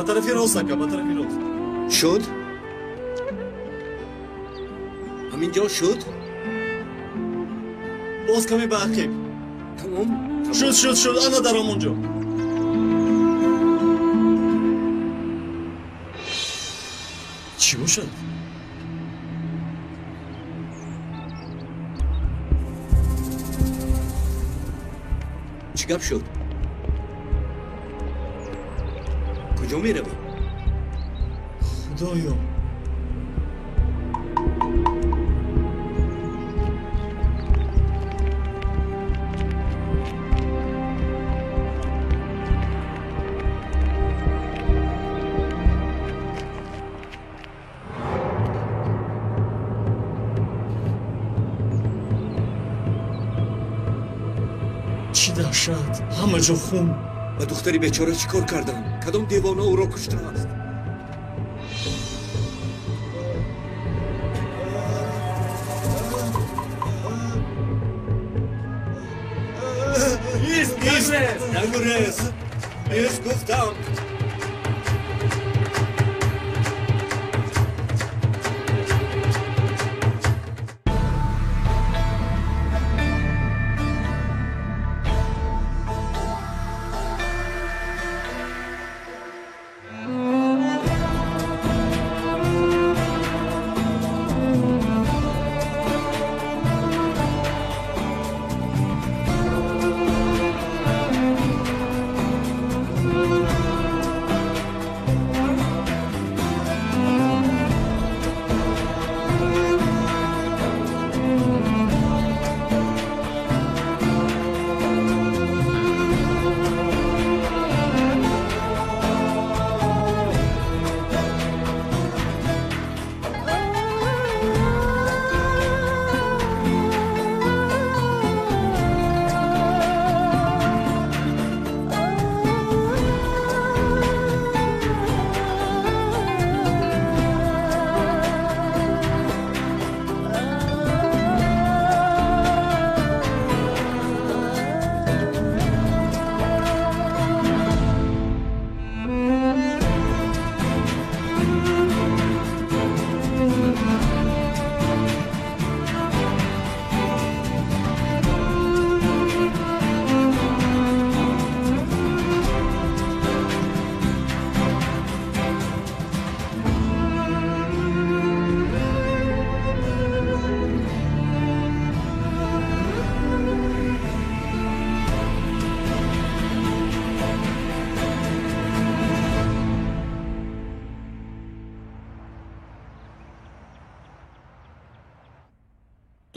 Ба тарафи рост, ака, ба тарафи рост. Шуд, ҳамин ҷо шуд. Боз каме ба ақиб. Тамом. Шуд, шуд, шуд, ана дар ҳамон ҷо. Чӣ бошад? Чӣ гап шуд? Куҷо меравӣ? Худоё! Чӣ даҳшат, ҳама ҷо хун! Ба духтари бечора чӣ кор карданд? Кадом девона ӯро куштааст? Ист, ист! Нагурез, ист гуфтам!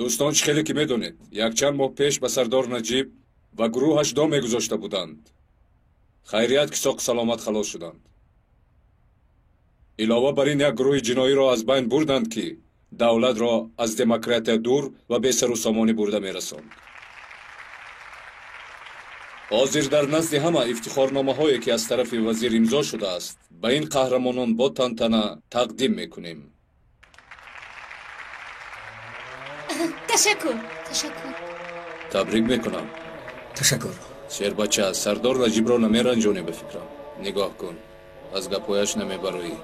Дӯстон, чӣ хеле ки медонед, якчанд моҳ пеш ба сардор Наҷиб ва гурӯҳаш дом мегузошта буданд. Хайрият, ки соқу саломат халос шуданд. Илова бар ин, як гурӯҳи ҷиноиро аз байн бурданд, ки давлатро аз демократия дур ва бесару сомонӣ бурда мерасонд. Ҳозир дар назди ҳама ифтихорномаҳое, ки аз тарафи вазир имзо шудааст, ба ин қаҳрамонон бо тантана тақдим мекунем. Ташаккур, ташаккур. Табрик мекунам. Ташаккур. Шербача, сардор Наҷибро намеранҷонӣ, ба фикрам. Нигоҳ кун, аз гапҳояш намебароӣ.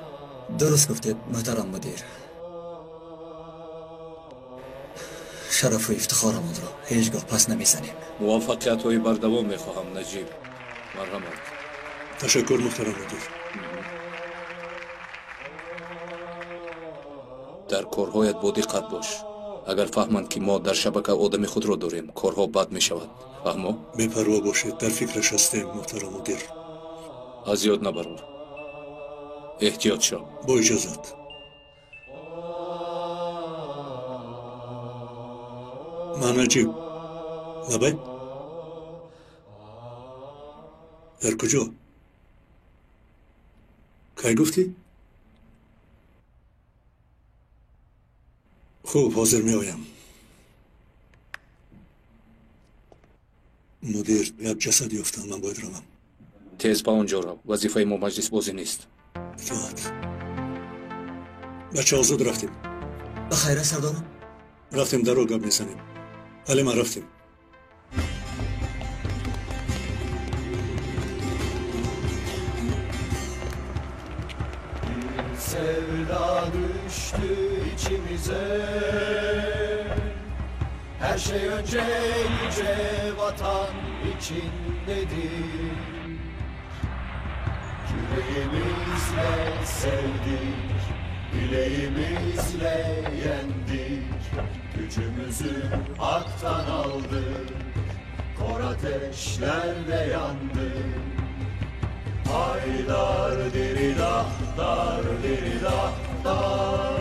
Дуруст гуфтед, муҳтарам мудир. Шарафу ифтихорамонро ҳеҷ гоҳ пас намезанем. Муваффақиятҳои бардавом мехоҳам, Наҷиб. Марҳамат. Ташаккур, муҳтарам мудир. Дар корҳоят бодиққат бош. Агар фаҳманд, ки мо дар шабака одами худро дорем, корҳо бад мешавад, фаҳмо? Бепарво бошед, дар фикраш ҳастем, муҳтарам мудир. Аз ёд набарор, эҳтиёт шав. Бо иҷозат. Ман Наҷиб. Лабай, дар куҷо? Кай гуфтӣ? Хуб, ҳозир меоям. Мудир, як ҷасад ёфтам, ман бояд равам. Тез ба он ҷо рав, вазифаи мо маҷлисбозӣ нест. Итоат. Бачаҳо, зуд рафтем. Ба хайра, сардор. Рафтем, даро гап мезанем. Ҳалима, рафтем. Sevda düştü içimize. Her şey önce yüce vatan için dedik. Yüreğimizle sevdik, bileğimizle yendik. Gücümüzü haktan aldık, kor ateşlerde yandık. Haydar diridahlar diridahlar.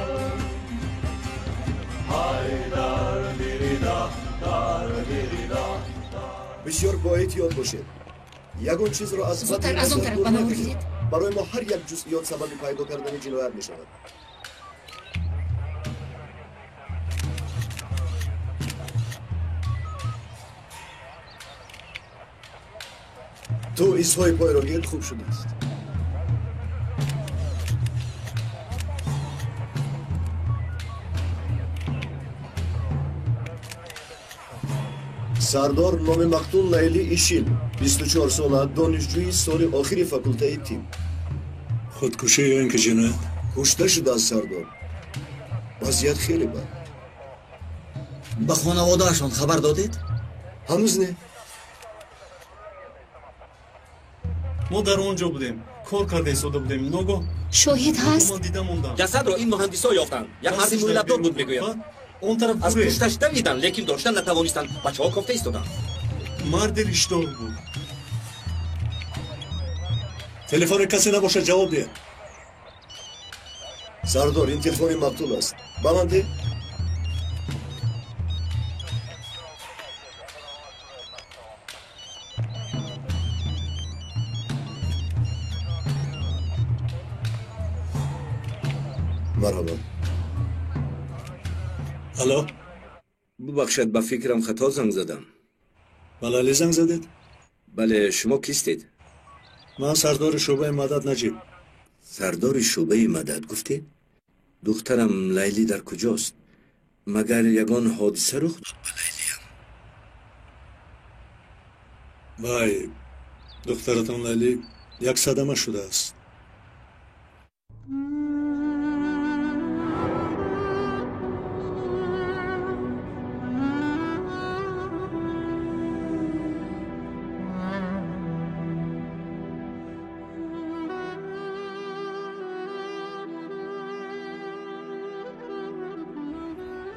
Haydar diridahlar diridahlar. Бисёр боэҳтиёт бошед. Ягон чизро аз Зудтар аз он тараф ба навор гиред. Барои мо ҳар як ҷузъиёт сабаби пайдо кардани ҷиноят мешавад. Ту изҳои пойро гир, хуб шудааст. Сардор номи мақтул Лайли Ишил, 24 сола, донишҷӯи соли охири факултаи тиб. Худкушӣ ё ин ки ҷиноят? Кушта шудааст, сардор. Вазъият хеле бад. Ба хонаводаашон хабар додед? Ҳанӯз не. Мо дар он ҷо будем, кор карда истода будем. Ногоҳ шоҳид ҳаст? Ман дида мондам. Ҷасадро ин муҳандисо ёфтанд. Як марди мӯйлабдор буд, мегӯянд. Он тараф аз пушташ давиданд, лекин дошта натавонистанд. Бачаҳо кофта истоданд. Марди риштдор буд. Телефони касе набошад, ҷавоб диҳед. Сардор, ин телефони мақтул аст. Ба ман деҳ. Марҳабо. Алло. Бубахшед, ба фикрам хато занг задам. Ба Лайли занг задед? Бале, шумо кистед? Ман сардори шӯъбаи Мадад Наҷиб. Сардори шӯъбаи Мадад гуфтед? Духтарам Лайли дар куҷост? Магар ягон ҳодиса рух дод ба Лайлиям? Вай, духтаратон Лайли як садама шудааст.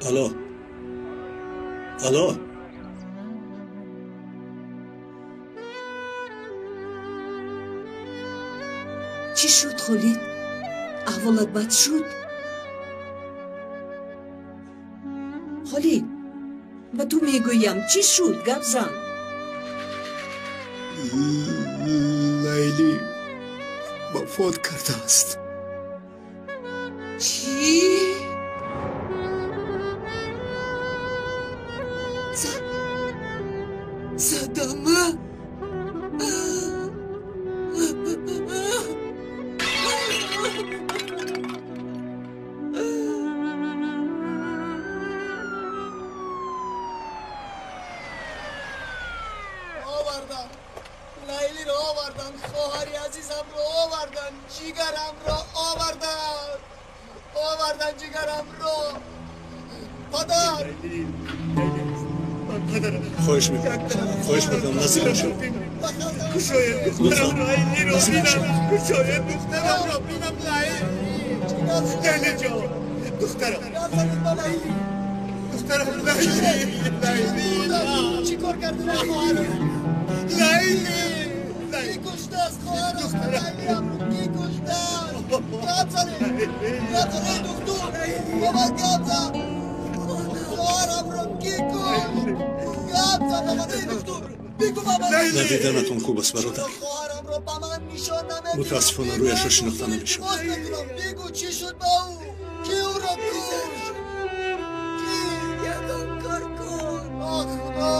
Алло. Алло. Чӣ шуд, Холид? Аҳволат бад шуд? Холид, ба ту мегӯям, чӣ шуд? Гап зан. Лайли вафот кардааст. Чӣ? Садама? Овардан, Лайлиро овардан, хоҳари азизамро овардан, ҷигарамро овардан, овардан ҷигарамро. Падар! Хоҳиш мекунам, хоҳиш мекунам, наздик нашав. Лутфан, наздик нашав. Духтарамро бинам, Лайли! Лайли ҷон! Духтарам! Духтарам Лайли! Лайли! Чӣ кор кардӣ ба хоҳарам? Лайли! Ки куштааст хоҳарам? Лайлиамро ки куштааст? Гап занед! Гап занед, духтур! Ба ман гап зан! Хоҳарамро ки кушт? Гап зан ба ман, эй духтур! Бигӯ ба ман! Надиданатон хуб аст, бародар. Хоҳарамро ба ман нишон намедиҳад. Мутаассифона рӯяшро шинохта намешавад. Боз мекунам. Бигӯ чӣ шуд ба ӯ? Ки ӯро кушт? Ки? Ягон кор кун. Ох, Худо!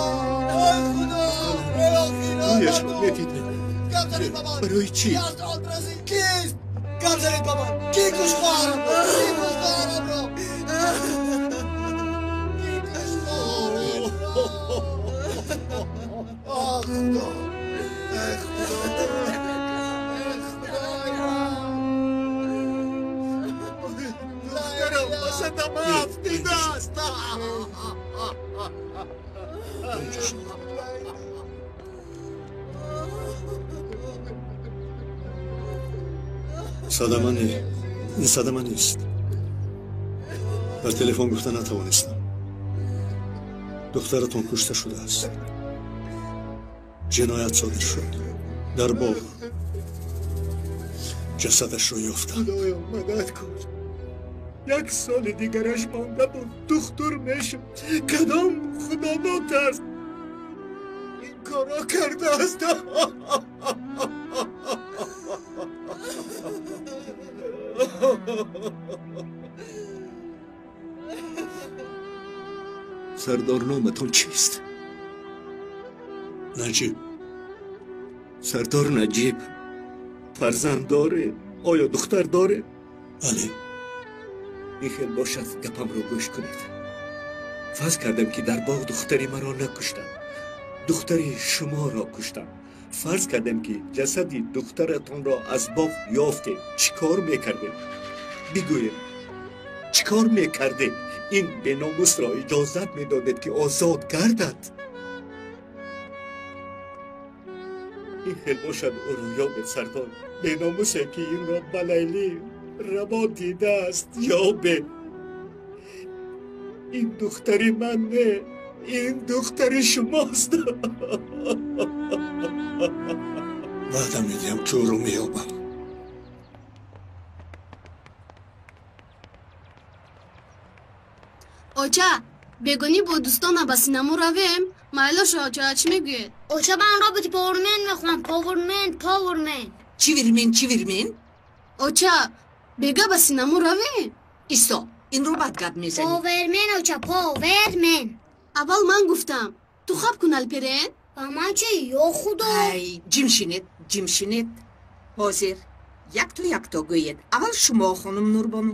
Ой, Худо! Эй, охир! Рӯяшро медидед. Гап занед ба ман! Барои чӣ? Ки аст Алтрасил? Кист? Гап занед ба ман! Ки кушт хоҳарамро? Ки кушт хоҳарамро? Ки кушт хоҳарамро? Ох, Худо! Эй, Худо! Эй, Худои ман! Садама афтидааст. Садама не, ин садама нест. Дар телефон гуфта натавонистам. Духтаратон кушта шудааст. Ҷиноят содир шуд. Дар боғ ҷасадашро ёфтам. Худоё, мадад кун. Як соли дигараш монда буд, духтур мешуд. Кадом худонотарс ин корро кардааст? Сардор, номатон чист? Наҷиб. Сардор Наҷиб, фарзанд доред? Оё духтар доред? Бале. Ин хел бошад, гапамро гӯш кунед. Фарз кардам, ки дар боғ духтари маро накуштам, духтари шуморо куштам. Фарз кардам, ки ҷасади духтаратонро аз боғ ёфтем. Чӣ кор мекардем? Бигӯед, чӣ кор мекардем? Ин беномусро иҷозат медодед, ки озод гардад? Ин хел бошад, ӯро ёбед, сардор. Беномусе, ки инро ба Лайлӣ раво дидааст, ёбед. Ин духтари ман не, ин духтари шумост. Ваъда медиҳам, ки ӯро меёбам. Оча, бегонӣ бо дӯстонам ба синамо равем? Майлоша, оча, чӣ мегӯед? Оча, ман роботи Повермен мехоҳам. Повермен, Повермен. Чивермен, чивермен? Оча, бега ба синамо равем? Исто, инро бад гап мезанӣ. Повермен, оча, Повермен. Аввал ман гуфтам. Ту хаб кун, Алперен. Ба ман чӣ, ё худо? Ай, ҷимшинед, ҷимшинед. Ҳозир якто якто гӯед. Аввал шумо, хонум Нурбону.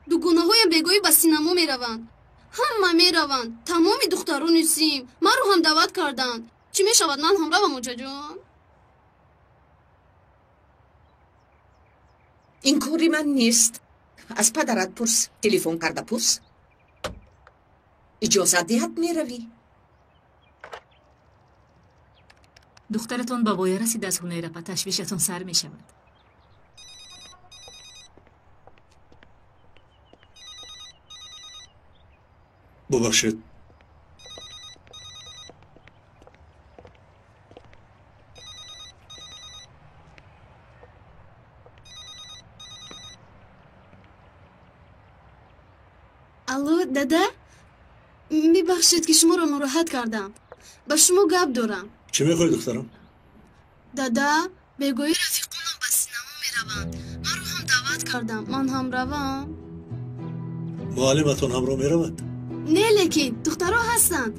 Дугонаҳоям бегоҳӣ ба синамо мераванд. Ҳама мераванд, тамоми духтарони сим. Маро ҳам даъват карданд. Чӣ мешавад, ман ҳам равам, очаҷон? Ин кори ман нест. Аз падарат пурс, телефон карда пурс. Иҷозат диҳад, меравӣ. Духтаратон ба воя расидааст, Ҳунайрапа, ташвишатон сар мешавад. Бубахшед. Алло, дада? Мебахшед, ки шуморо нороҳат кардам. Ба шумо гап дорам. Чӣ мехоҳӣ, духтарам? Дада, бегоҳӣ рафиқонам ба синамо мераванд. Маро ҳам даъват кардам. Ман ҳам равам? Муаллиматон ҳамроҳ меравад? Не, лекин духтаро ҳастанд.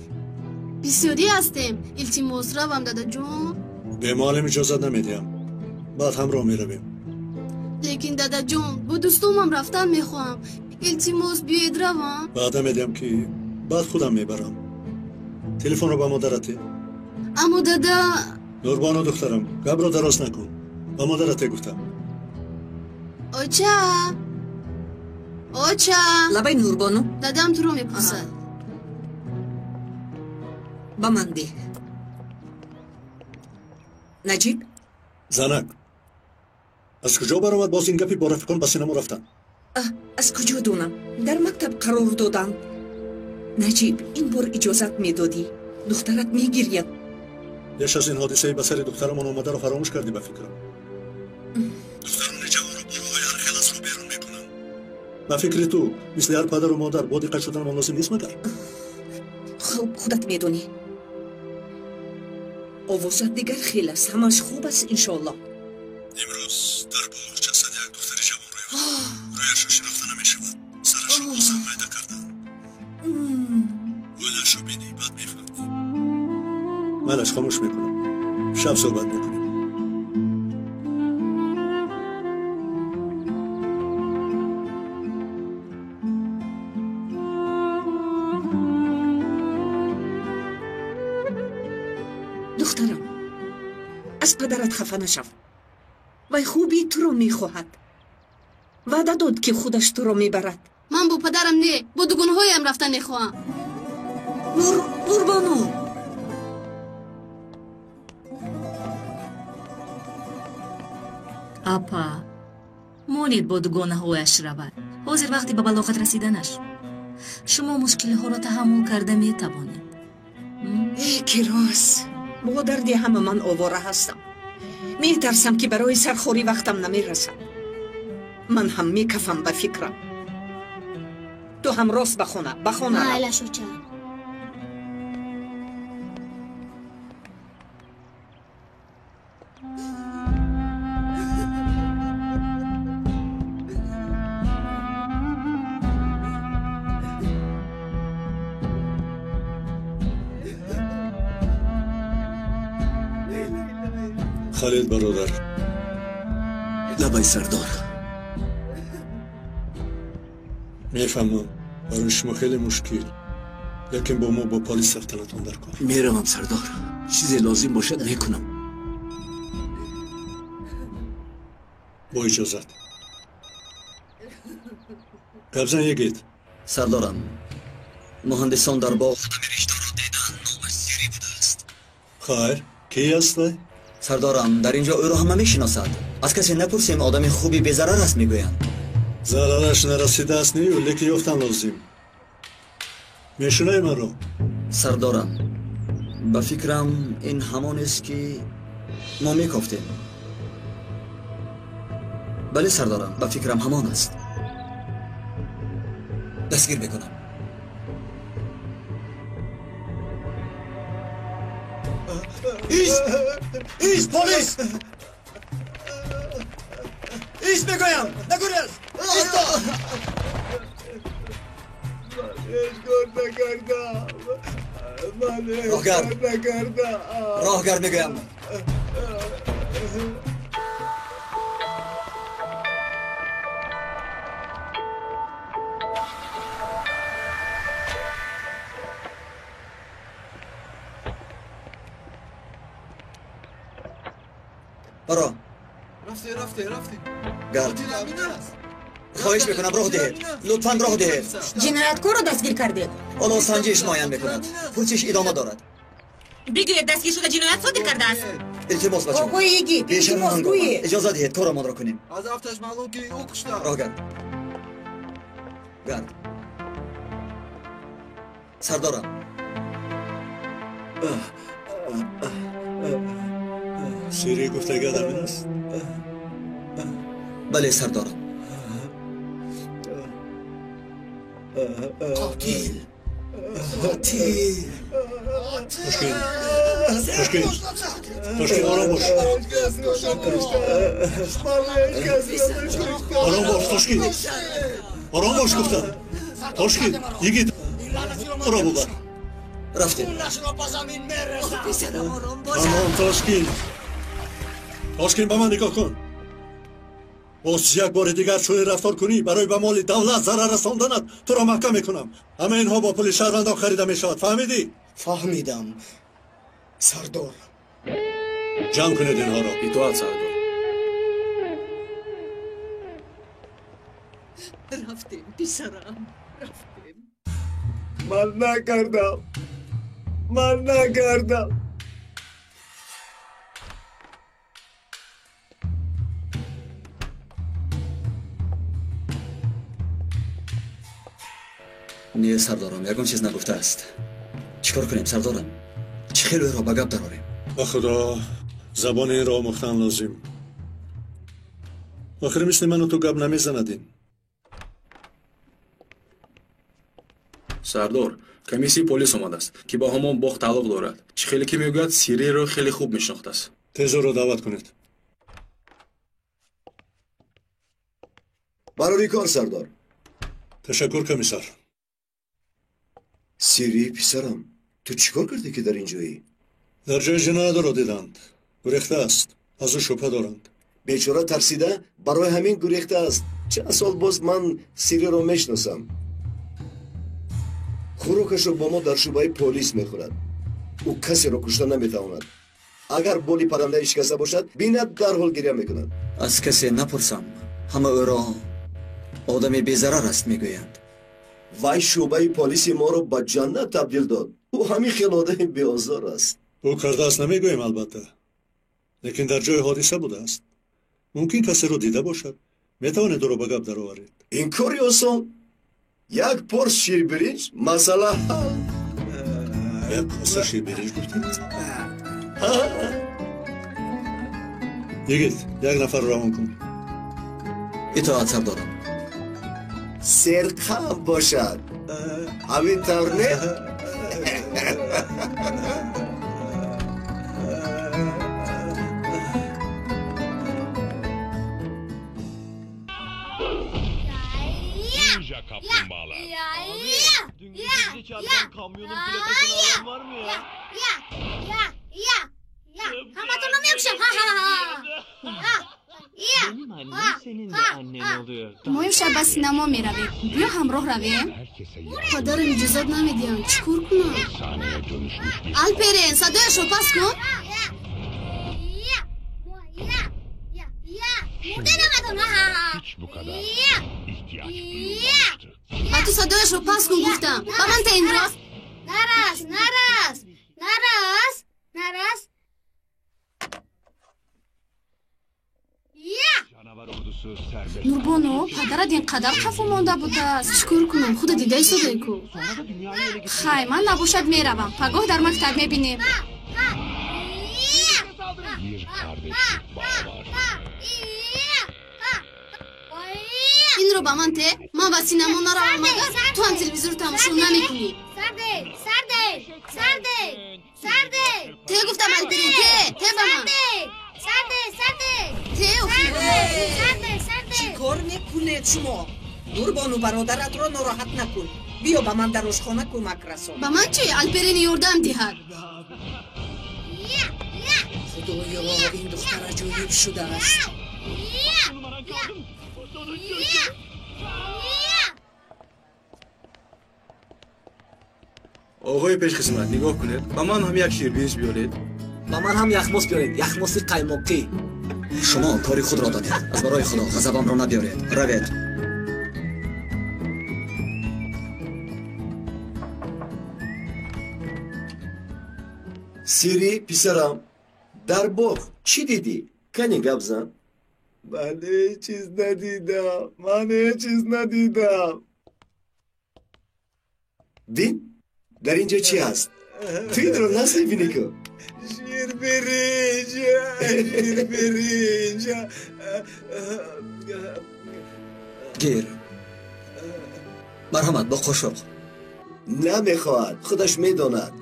Бисёрӣ ҳастем. Илтимос, равам, дадаҷон. Бе муаллим иҷозат намедиҳам. Баъд ҳамроҳ меравем. Лекин, дадаҷон, бо дӯстонам рафтан мехоҳам. Илтимос, биёед равам. Ваъда медиҳам, ки баъд худам мебарам. Телефонро ба модарат деҳ. Аммо дада. Нурбону, духтарам, гапро дароз накун. Ба модарат гуфтам. Оча, оча. Лабай, Нурбону. Дадам туро мепурсад. Ба ман деҳ. Наҷиб. Занак, аз куҷо баромад боз ин гапи бо рафиқон ба синамо рафтан? Аз куҷо донам? Дар мактаб қарор доданд. Наҷиб, ин бор иҷозат медодӣ, духтарат мегирьяд. Пеш аз ин ҳодисаи ба сари духтарамон омадаро фаромӯш кардӣ, ба фикрам. Духтарони ҷавонро бо роҳҳои ҳар хел аз роҳ берун мекунанд. Ба фикри ту, мисли ҳар падару модар бо диққат шуданамон лозим нест магар? Хуб, худат медонӣ. Овозат дигар хел аст. Ҳамааш хуб аст, иншоаллоҳ. Имрӯз дар боғ ҷасади як духтари ҷавонро ёфтам. Рӯяшро шинохта намешавад. Сарашро бо санг майда карданд. Гӯлашро бинӣ, баъд мефаҳмӣ. Майлаш, хомӯш мекунам. Шаб суҳбат мекунем. Духтарам, аз падарат хафа нашав. Вай хубии туро мехоҳад. Ваъда дод, ки худаш туро мебарад. Ман Ман бо падарам не, бо дугонаҳоям рафтан мехоҳам. Нурбону. Апа, монед бо дугонаҳояш равад. Ҳозир вақти ба балоғат расиданаш. Шумо мушкилиҳоро таҳаммул карда метавонед. Э, ки рост. Бо дарди ҳама ман овора ҳастам. Метарсам, ки барои сархорӣ вақтам намерасад. Ман ҳам мекафам ба фикрам. Ту ҳам рост ба хона, ба хона. Майлаш, оча. Халид бародар. Лабай сардор. Мефаҳмам, барои шумо хеле мушкил, лекин бо мо бо полис рафтанатон дар кор. Меравам сардор. Чизе лозим бошад мекунам. Бо иҷозат. Гапзан йигит. Сардорам, муҳандисон дар боғ одами ришдорро диданд, номаш Сирӣ будааст. Хайр, ки аст вай? Сардорам, дар инҷо ӯро ҳама мешиносад. Аз касе напурсем, одами хуби безарар аст мегӯянд. Зарараш нарасидааст нею, лекин ёфтан лозим. Мешунавӣ маро? Сардорам, ба фикрам ин ҳамонест, ки мо мекофтем. Бале сардорам, ба фикрам ҳамон аст. Дастгир мекунам. Ист! Ист, полис! Ист мегӯям! Нагурез! Исто! Ман ҳеҷ кор накардам. Ман ҳеҷ кор накардам. Роҳгард мегӯям. Баро. Рафте, рафте, рафте. Гард. Хоҳиш мекунам, роҳ диҳед. Лутфан роҳ диҳед. Ҷинояткорро дастгир кардед. Ҳоло санҷиш муайян мекунад. Пурсиш идома дорад. Бигӯед, дастгир шуда ҷиноят содир кардааст. Илтимос, бачаҳо. Оқои йигит, илтимос гӯед. Иҷоза диҳед, корамонро кунем. Аз афташ маълум, ки ӯ кушта. Роҳ гард. Гард. Сардорам. Сирӣ гуфтаги одамин аст? Бале сардорам. Қотил! Қотил! Тошкин! Тошкин! Тошкин, ором бош! Ором бош, Тошкин! Ором бош гуфтам! Тошкин, йигит, ӯро бубар! Рафтем. Тамом, Тошкин! Тошкин, ба ман нигоҳ кун. Боз як бори дигар чунин рафтор кунӣ, барои ба моли давлат зарар расонданат туро маҳкам мекунам. Ҳама инҳо бо пули шаҳрвандон харида мешавад. Фаҳмидӣ? Фаҳмидам, сардор. Ҷамъ кунед инҳоро. Итоат, сардор. Рафтем, писарам, рафтем. Ман накардам. Ман накардам. Не, сардорам, ягон чиз нагуфтааст. Чӣ кор кунем, сардорам? Чӣ хел ӯро ба гап дарорем? Ба худо, забони инро омӯхтан лозим. Охир мисли ману ту гап намезанад ин. Сардор, комиссияи полис омадааст, ки ба ҳамон боғ тааллуқ дорад. Чӣ хеле ки мегӯяд, Сириро хеле хуб мешинохтааст. Тез ӯро даъват кунед. Барори кор, сардор. Ташаккур, комиссар. Сири, писарам, ту чӣ кор кардӣ, ки дар ин ҷоӣ? Дар ҷои ҷиноятро диданд. Гурехтааст. Аз ӯ шубҳа доранд. Бечора тарсида барои ҳамин гурехтааст. Чанд сол боз ман Сириро мешиносам. Хӯрокашро бо мо дар шӯъбаи полис мехӯрад. Ӯ касеро кушта наметавонад. Агар боли паррандаи шикаста бошад, бинад, дарҳол гиря мекунад. Аз касе напурсам, ҳама ӯро одами безарар аст мегӯянд. Вай шӯъбаи полиси моро ба ҷаннат табдил дод. Ӯ ҳамин хел одами беозор аст. Ӯ кардааст намегӯем, албатта, лекин дар ҷои ҳодиса будааст. Мумкин касеро дида бошад. Метавонед ӯро ба гап дароваред. Ин кори осон. Як порс ширбиринҷ, масъала ҳал. Як коса ширбиринҷ гуфтед? Йигит, як нафарро равон кун. Итоат, сардорам. Серқам бошад. Ҳамин тавр не? Ninja kaplumbağalar. Dün gece bizi çarpan kamyonun plakasını alan var mı ya? Benim annem senin de annen oluyor. Мо имшаб ба синамо меравем. Биё ҳамроҳ равем. Herkese Падарам иҷозат намедиҳанд. Чӣ кор кунам? efsaneye dönüşmüş bir Алперен, садояшро паст кун. Hiç bu kadar ihtiyaç duyulmamıştı. Ба ту садояшро паст кун гуфтам. Ба ман та инро. Нарас, нарас, нарас, нарас. Canavar ordusu serbest. Нурбону, падарат ин қадар хафо монда будааст. Чӣ кор кунам? Худа дида истодаи ку. Sonra da dünyayı ele geçirdi. Хай, ман набошад меравам. Пагоҳ дар мактаб мебинем. Bir kardeşlik bağı var. Инро ба ман те. Ман ба синамо наравам, агар ту ҳам телевизорро тамошо намекунӣ. Сарде, сарде, сарде, сарде. Те гуфтам, Алперин, те, те ба ман. Сарде, сарде. Те, охир. Сарде, сарде. Чӣ кор мекунед шумо? Нурбону, бародаратро нороҳат накун. Биё, ба ман дар ошхона кӯмак расон. Ба ман чӣ? Алперин ёрдам диҳад. Худоё, ин духтар аҷоиб шудааст. Numaran kaldı mı? O sonuncu. Оғои пешхизмат, нигоҳ кунед, ба ман ҳам як ширбиринҷ биёред. Ба ман ҳам яхмос биёред, яхмоси қаймоқӣ. Шумо кори худро донед. Аз барои худо ғазабамро набиёред. Равед. Сири, писарам, дар боғ чӣ дидӣ? Кани гап зан. Ман ҳеҷ чиз надидам, ман ҳеҷ чиз надидам. Бин, дар ин ҷо чӣ ҳаст? Ту инро нас мебинӣ ку? Ширбиринҷ, ширбиринҷ. Гир. Марҳамат, бо қошуқ. Намехоҳад, худаш медонад.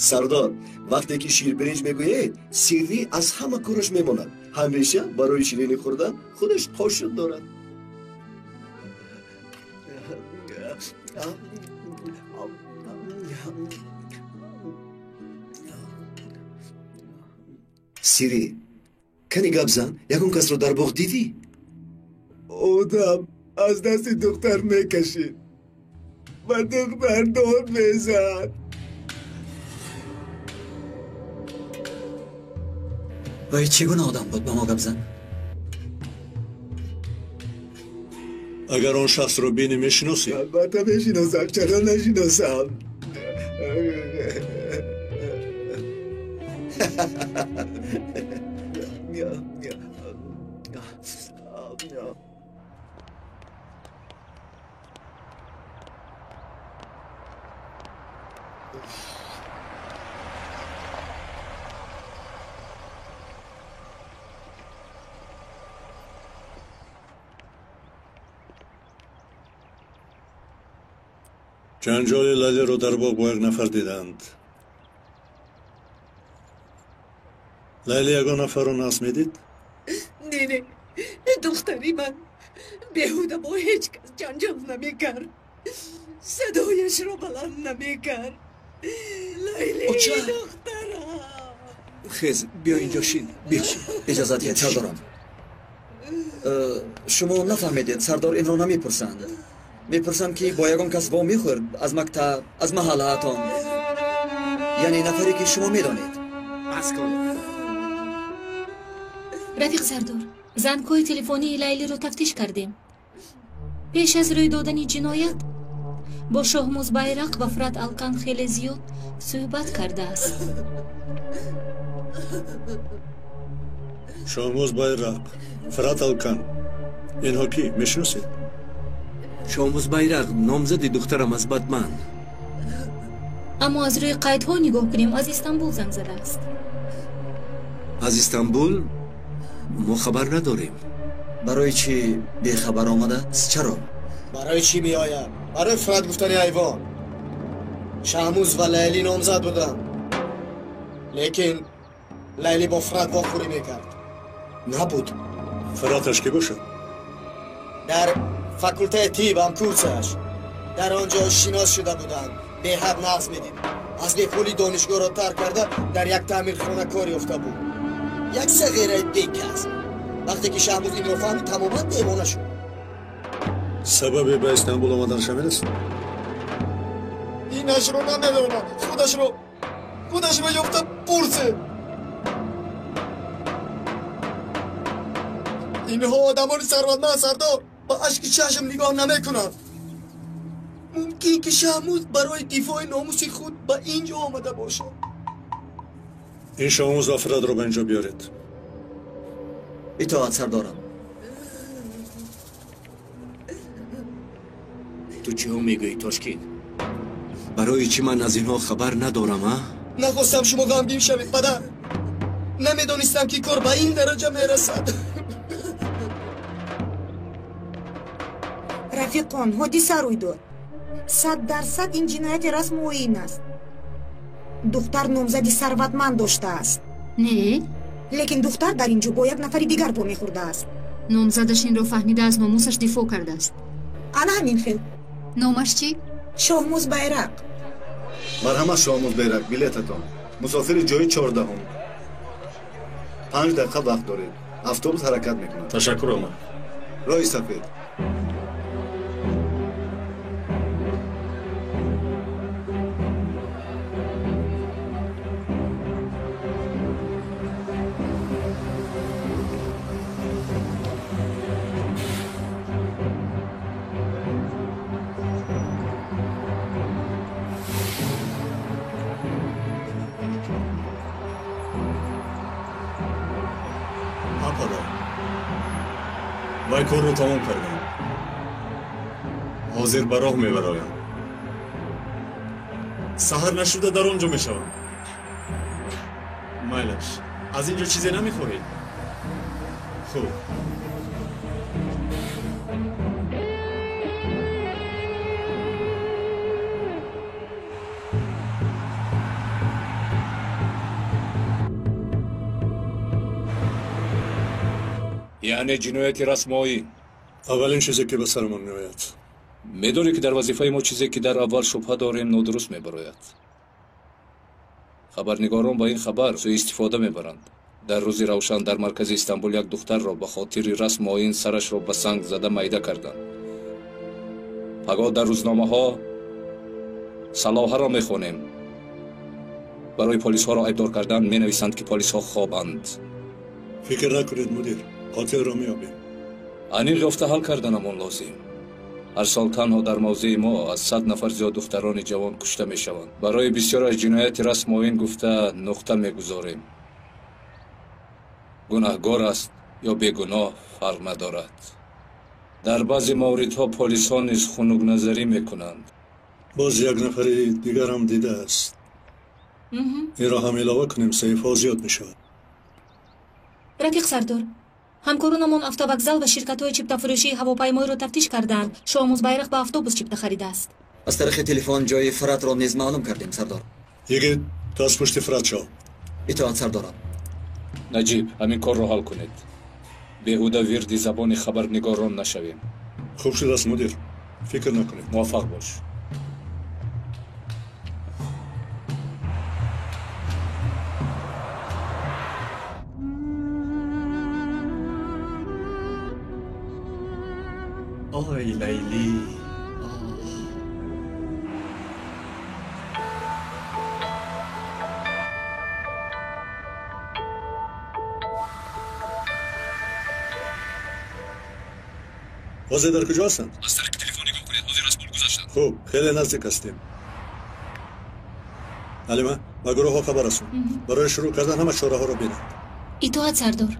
Сардор, вақте ки ширбиринҷ мегӯед, Сиррӣ аз ҳама кораш мемонад. Ҳамеша барои ширинӣ хӯрдан худаш қошуқ дорад. Сирӣ, кани гап зан, ягон касро дар боғ дидӣ? Одам аз дасти духтар мекашид. Ба духтар дод мезад. Вай чӣ гуна одам буд, ба мо гап зан. Агар он шахсро бинӣ, мешиносӣ? Албатта мешиносам, чаро нашиносам? Ҷанҷоли Лайлиро дар боғ бо як нафар диданд. Лайли ягон нафарро нағз медид? Не, не, духтари ман беҳуда бо ҳеҷ кас ҷанҷол намекард, садояшро баланд намекард. Лайли, Оча! духтарам. Хез, биё инҷо шин, биё. Иҷозат диҳед, сардорам. Шумо нафаҳмедед, сардор инро намепурсанд. Мепурсам, ки бо ягон кас вомехӯрд аз мактаб, аз маҳаллаатон, яъне нафаре, ки шумо медонед. Бас кун. Рафиқ сардор, зангҳои телефонии Лайлиро тафтиш кардем. Пеш аз рӯй додани ҷиноят бо Шоҳмуз Байрақ ва Фират Алкан хеле зиёд суҳбат кардааст. Шоҳмуз Байрақ, Фират Алкан, инҳо кӣ мешиносед? Шоҳмуз Байрақ номзади духтарам аз Батман. Аммо аз рӯи қайдҳо нигоҳ кунем, аз Истанбул занг задааст. Аз Истанбул мо хабар надорем. Барои чӣ бехабар омадааст? Чаро? Барои чӣ меояд? Барои Фират гуфтани ҳайвон. Шаҳмуз ва Лайлӣ номзад буданд, лекин Лайлӣ бо Фират вохӯрӣ мекард. Набуд. Фираташ кӣ бошад? Дар факултаи тиб ҳамкурсаш. Дар он ҷо шинос шуда буданд. Беҳад нағз медид. Аз бепулӣ донишгоҳро тарк карда дар як таъмирхона кор ёфта буд. Як сағираи бекас. Вақте ки Шаҳмуз инро фаҳмид, тамоман девона шуд. Сабаби ба Истанбул омаданаш ҳамин аст? Инашро намедонам. Худашро ёфта пурсед. Инҳо одамони сарватманд, сардор, ба ашки чашм нигоҳ намекунанд. Мумкин ки Шаҳмуз барои дифои номуси худ ба ин ҷо омада бошад. Ин Шоҳмуз ва Фиратро ба ин ҷо биёред. Итоат сардорам. Ту чиҳо мегӯӣ, Тошкин? Барои чӣ ман аз инҳо хабар надорам, а? Нахостам шумо ғамгин шавед, падар. Намедонистам ки кор ба ин дараҷа мерасад. Рафиқон, ҳодиса рӯй дод. 100% ин ҷинояти расму оин аст. Духтар номзади сарватманд доштааст. Не? Лекин духтар дар ин ҷо бо як нафари дигар вомехӯрдааст. Номзадаш инро фаҳмида аз номусаш дифоъ кардааст. Ана ҳамин хел. Номаш чӣ? Шоҳмуз Байрақ. Марҳамат, Шоҳмуз Байрақ, билетатон. Мусофири ҷои 14-ум. 5 дақиқа вақт доред. Автобус ҳаракат мекунад. Ташаккур, омад. Роҳи сафед. Вай корро тамом кардам. Ҳозир ба роҳ мебароям. Саҳар нашуда дар он ҷо мешавам. Майлаш, аз ин ҷо чизе намехоҳед? Хуб. Яъне ҷинояти расмоӣ. Аввалин чизе ки ба сарамон меояд. Медонӣ ки дар вазифаи мо чизе ки дар аввал шубҳа дорем нодуруст мебарояд. Хабарнигорон ба ин хабар суистифода мебаранд. Дар рӯзи равшан дар маркази Истанбул як духтарро ба хотири расму оин сарашро ба санг зада майда карданд. Пагоҳ дар рӯзномаҳо салоҳаро мехонем. Барои полисҳоро айбдор кардан менависанд ки полисҳо хобанд. Фикр накунед, мудир. Қотилро меёбем. Аниқ ёфта ҳал карданамон лозим. Ҳар сол танҳо дар мавзеи мо аз 100 нафар зиёд духтарони ҷавон кушта мешаванд. Барои бисёраш ҷинояти расму оин гуфта нуқта мегузорем. Гунаҳгор аст ё бегуноҳ фарқ надорад. Дар баъзе мавридҳо полисҳо низ хунукназарӣ мекунанд. Боз як нафари дигарам дидааст. Инро ҳам илова кунем, саҳифаҳо зиёд мешавад. Рафиқ сардор, ҳамкоронамон автовокзал ва ширкатҳои чиптафурӯшии ҳавопаймоиро тафтиш кардаанд. Шоҳмуз Байрақ ба автобус чипта харидааст. Аз тариқи телефон ҷои Фиратро низ маълум кардем, сардор. Йигит, ту аз пушти Фират шав. Итоат, сардорам. Наҷиб, ҳамин корро ҳал кунед. Беҳуда вирди забони хабарнигорон нашавем. Хуб шудааст, мудир. Фикр накунед. Муваффақ бош. Ой, Лайли. Ҳозир дар куҷо ҳастанд? Аз тариқи телефон нигоҳ кунед, ҳозир аз пул гузаштанд. Хуб, хеле наздик ҳастем. Ҳалима, ба гурӯҳҳо хабар расон. Барои шурӯъ кардан ҳама чораҳоро бинанд. Итоат, сардор.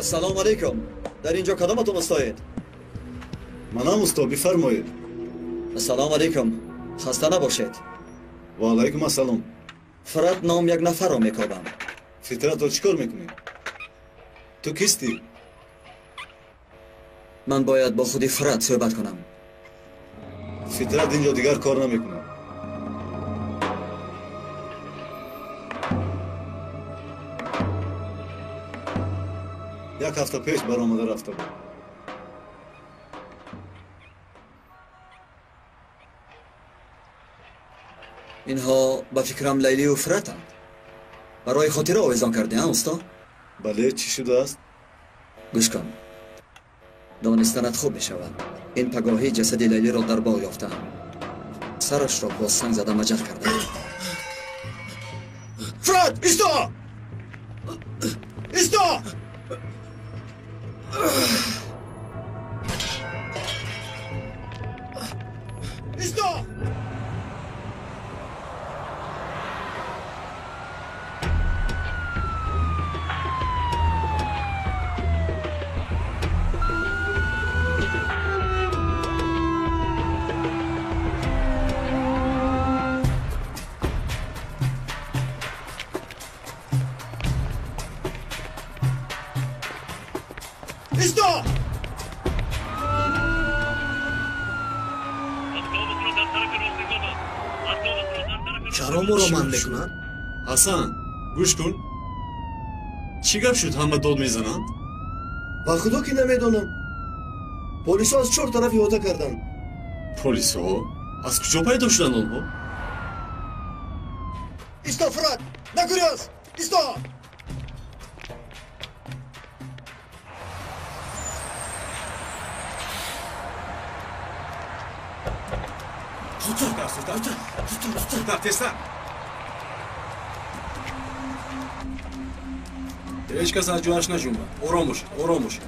Ассалому алайкум. Дар инҷо кадоматон устоед? Манам усто, бифармоед. Ассалому алайкум. Хаста набошед. Ва алайкум ассалом. Фират ном як нафарро мекобам. Фитратро чӣ кор мекунӣ? Ту кистӣ? Ман бояд бо худи Фират суҳбат кунам. Фитрат инҷо дигар кор намекунад. Як ҳафта пеш баромада рафта буд. Инҳо ба фикрам Лайлию Фиратанд. Барои хотира овезон кардӣ, а усто? Бале, чӣ шудааст? Гӯш кун. Донистанат хуб мешавад. Ин пагоҳӣ ҷасади Лайлиро дар боғ ёфтаам. Сарашро бо санг зада маҷаҳ кардаам. Фират, исто! Исто! Исто! Исто! Чаро моро манъ мекунанд? Ҳасан, гӯш кун. Чӣ гап шуд ҳама дод мезананд? Ба худо ки намедонам. Полисҳо аз чор тараф иҳота карданд. Полисҳо? Аз куҷо пайдо шуданд онҳо? Исто, Фират! Нагурез! Исто! Тезтар! Ҳеҷ кас аз ҷояш наҷунбад. Ором бошед, ором бошед.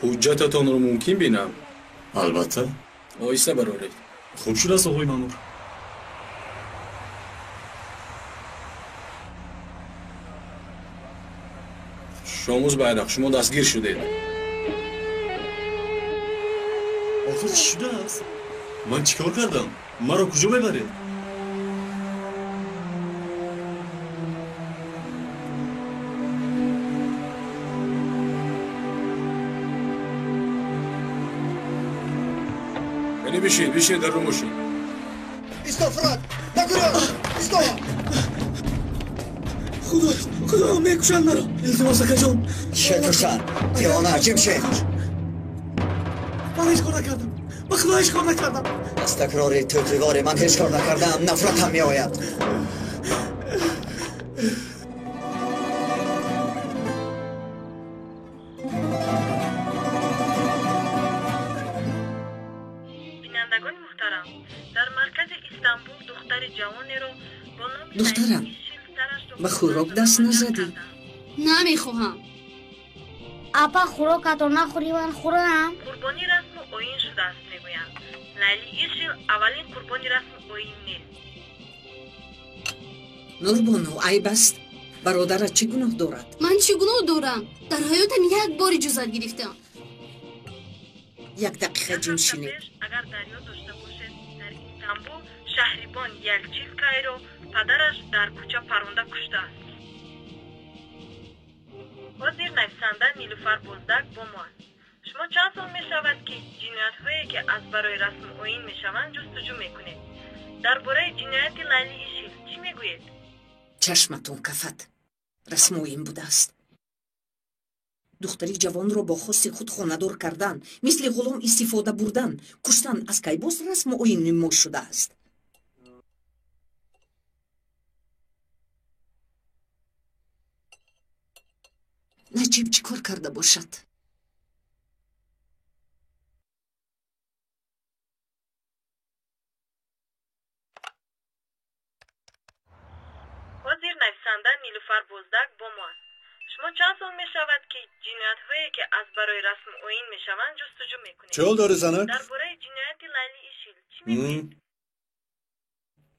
Ҳуҷҷататонро мумкин бинам? Албатта. Оҳиста бароред. Хуб шудааст, оғои маъмур. Шомуз Байрақ, шумо дастгир шудед. Охир чӣ шудааст? Ман чӣ кор кардам? Маро куҷо мебаред? Яъне бишед, бишед, дар рӯ бошед. Исто, Фират! Нагурез! Исто! Худо, худо, мекушанд маро. Илтимос, акаҷон. Чӣ кушанд? Девона, ҷим шед. Ман ҳеҷ кор накардам. Ба худо ҳеҷ кор накардам. Аз такрори тӯтивори ман ҳеҷ кор накардаам, нафратам меояд. Бинандагони муҳтарам, дар маркази Истанбул духтари ҷавонеро бо номи Духтарам, ба хӯрок даст назадӣ? Намехоҳам. Апа, хӯрокатро нахӯрӣ, ман хӯрам. Қурбони расму оин шудааст, мегӯянд. Лайли Ишил аввалин қурбони расму оин нест. Нурбону, айб аст. Бародарат чӣ гуноҳ дорад? Ман чӣ гуноҳ дорам? Дар ҳаётам як бор иҷозат гирифтам. Як дақиқа ҷим шинед. Агар дар ёд дошта бошед, дар Истанбул Шаҳрибон Ялчилкайро падараш дар кӯча паронда куштааст. Ҳозир нависанда Нилуфар Боздак бо мо аст. Шумо чанд сол мешавад, ки ҷиноятҳое, ки аз барои расму оин мешаванд, ҷустуҷӯ мекунед? Дар бораи ҷинояти Лайли Ишил чӣ мегӯед? Чашматон кафад, расму оин будааст. Духтари ҷавонро бо хости худ хонадор кардан, мисли ғулом истифода бурдан, куштан аз кай боз расму оин мо шудааст? Наҷиб чӣ кор карда бошад? Ҳозир нависанда Нилуфар Боздак бо мо аст. Шумо чанд сол мешавад, ки ҷиноятҳое, ки аз барои расму оин мешаванд, ҷустуҷӯ мекунед? Чӣ ҳол дорӣ, занак? Дар бораи ҷинояти Лайли Ишил чӣ мегӯед?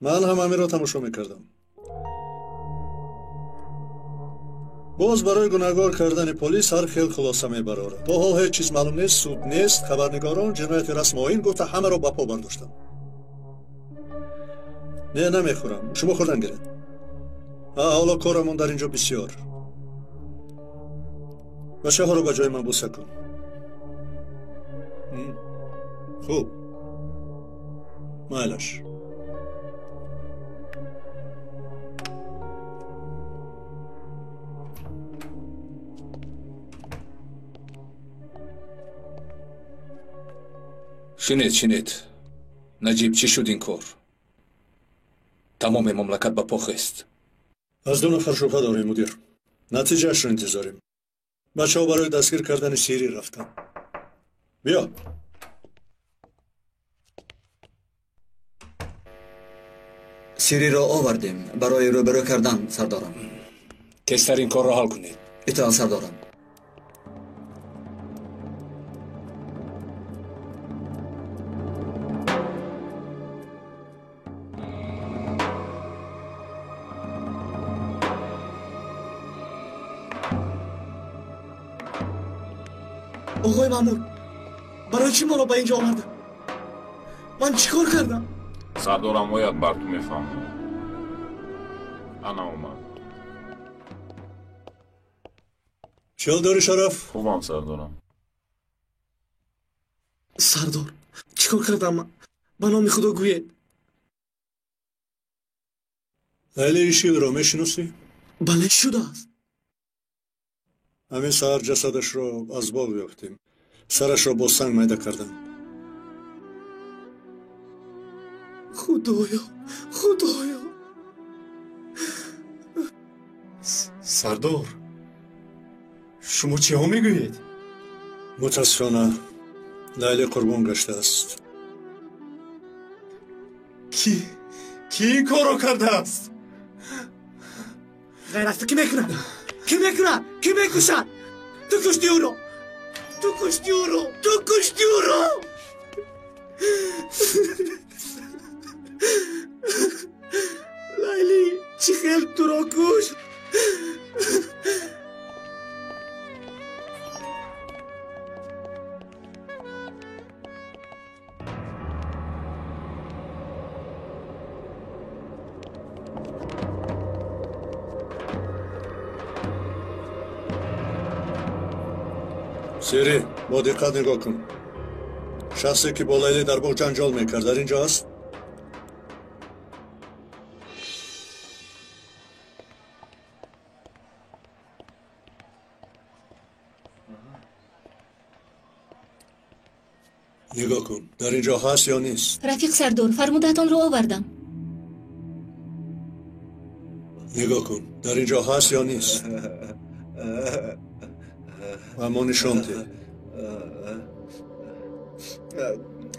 Ман ҳам ҳаминро тамошо мекардам. Боз барои гунаҳгор кардани полис ҳар хел хулоса мебарорад. То ҳол ҳеҷ чиз маълум нест, суд нест, хабарнигорон ҷинояти расму оин гуфта ҳамаро ба по бардоштанд. Не, намехӯрам. Шумо хӯрдан гиред. Ҳоло корамон дар инҷо бисёр. Бачаҳоро ба ҷои ман буса кун. Хуб, майлаш. Шинед, шинед. Наҷиб, чӣ шуд ин кор? Тамоми мамлакат ба по хест. Аз ду нафар шубҳа дорем, мудир. Натиҷаашро интизорем. Бачаҳо барои дастгир кардани Сирӣ рафтанд. Биё. Сириро овардем барои рӯбарӯ кардан, сардорам. Тезтар ин корро ҳал кунед. Итоат, сардорам. Оғои маъмур, барои чӣ моро ба инҷо оварданд? Ман чӣ кор кардам? Сардорам ояд, бар ту мефаҳмам. Ана омад. Чӣ ҳол дорӣ, Шараф? Хубам, сардорам. Сардор, чӣ кор кардам ман? Ба номи Худо гӯед. Лайли Ишилро мешиносӣ? Бале, шудааст. Ҳамин саҳар ҷасадашро аз боғ ёфтем. Сарашро бо санг майда карданд. Худоё, Худоё! Сардор, шумо чиҳо мегӯед? Мутаассифона, Лайли қурбон гаштааст. Ки ки ин корро кардааст? Ғайр аз ту кӣ мекунад? Кӣ мекунад? Кӣ мекушад? Ту куштӣ ӯро! Ту куштӣ ӯро! Ту куштӣ ӯро! Лайли, чӣ хел туро кушт? Сири, бо диққат нигоҳ кун. Шахсе, ки бо Лайли дар боғ ҷанҷол мекард, дар инҷо аст? Нигоҳ кун, дар инҷо ҳаст ё нест? Рафиқ сардор, фармудаатонро овардам. Нигоҳ кун, дар инҷо ҳаст ё нест? Ба мо нишон деҳ.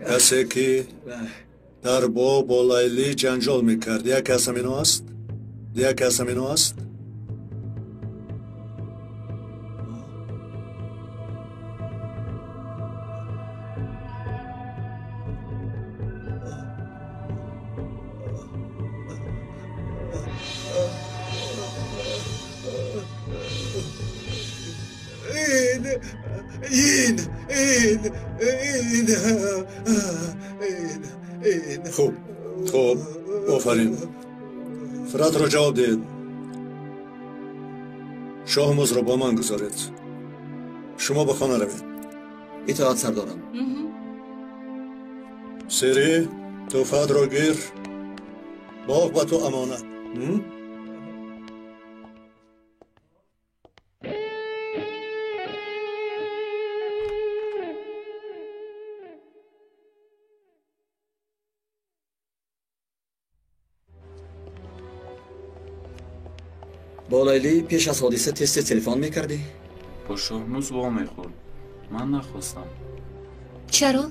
Касе, ки дар боғ бо Лайли ҷанҷол мекард, яке аз ҳамино аст? Яке аз ҳамино аст? Ин ин ин ин ин. Хуб, Хуб, офарин. Фиратро ҷавоб диҳед. Шоҳмузро бо ман гузоред. Шумо ба хона равед. Итоат, сардорам. Сири, тӯҳфаатро гир. Боғ ба ту амонат. Бо Лайлӣ пеш аз ҳодиса тез-тез телефон мекардӣ? Бо Шоҳмуз вомехӯрд. Ман нахостам. Чаро?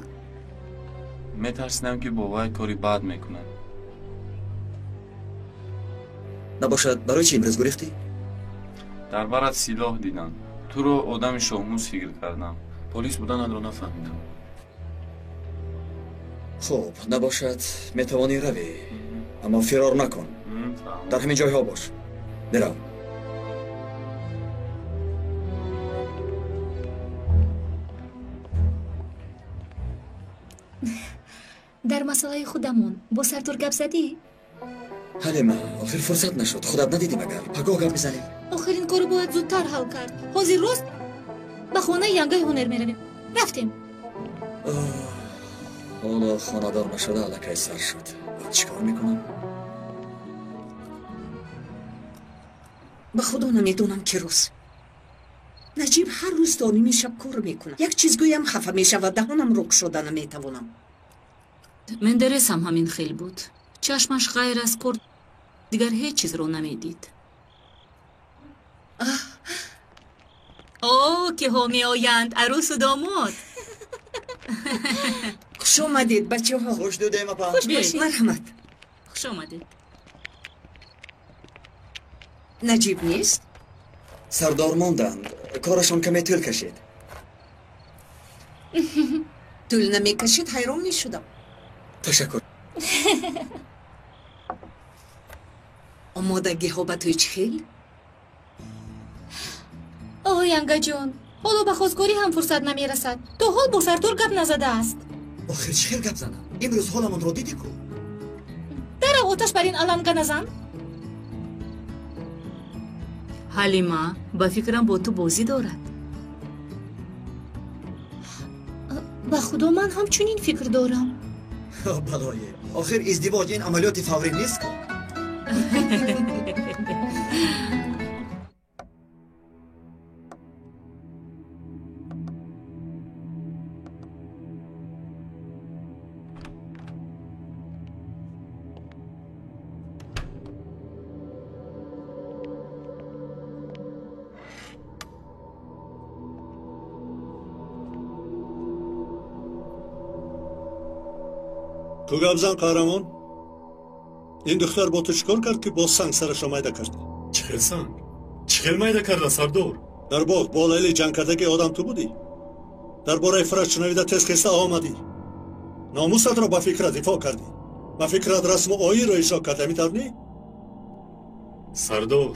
Метарсидам, ки бо вай кори бад мекунад. Набошад, барои чӣ имрӯз гурехтӣ? Дар барат силоҳ дидам. Туро одами Шоҳмуз фикр кардам. Полис буданатро нафаҳмидам. Хуб, набошад, метавонӣ равӣ, аммо фирор накун. Дар ҳамин ҷойҳо бош. Бирав. Дар масъалаи худамон бо сардор гап задӣ? Ҳалима, охир фурсат нашуд. Худат надидӣ магар? Пагоҳ гап мезанем. Охир ин корро бояд зудтар ҳал кард. Ҳозир рост ба хонаи янгаи ҳунар меравем. Рафтем. Ҳоло хонадор нашуда аллакай сар шуд. Баъд чӣ кор мекунам? Ба худо намедонам, ки рӯз Наҷиб ҳар рӯз то ними шаб кор мекунад. Як чиз гӯям, хафа мешавад, даҳонамро кушода наметавонам. Мендерес ҳам ҳамин хел буд. Чашмаш ғайр аз кор дигар ҳеҷ чизро намедид. О, киҳо меоянд, арӯсу домод. Хуш омадед, бачаҳо. Хуш дудем, апа. Хуш бошед. Марҳамат. Хуш омадед. Наҷиб нест? Сардор монданд. Корашон каме тӯл кашид. Тӯл намекашид, ҳайрон мешудам. Ташаккур. Омодагиҳо ба тӯй чӣ хел? О, янгаҷон, ҳоло ба хостгорӣ ҳам фурсат намерасад. То ҳол бо сардор гап назадааст. Охир чӣ хел гап занам? Имрӯз ҳоламонро дидӣ ку? Дарав, оташ бар ин аланга назан. Ҳалима, ба фикрам бо ту бозӣ дорад. Ба худо, ман ҳамчунин фикр дорам. Балое, охир издивоҷ ин амалиёти фаврӣ нест ку? Ту гап зан, қаҳрамон. Ин духтар бо ту чӣ кор кард, ки бо санг сарашро майда кардӣ? Чӣ хел санг? Чӣ хел майда карда, сардор? Дар боғ бо Лайли ҷанг кардаги одам ту будӣ? Дар бораи Фират шунавида тез хеста омадӣ. Номусатро ба фикрат дифоъ кардӣ. Ба фикрат расму оинро иҷро кардӣ, ҳамин тавр не? Сардор,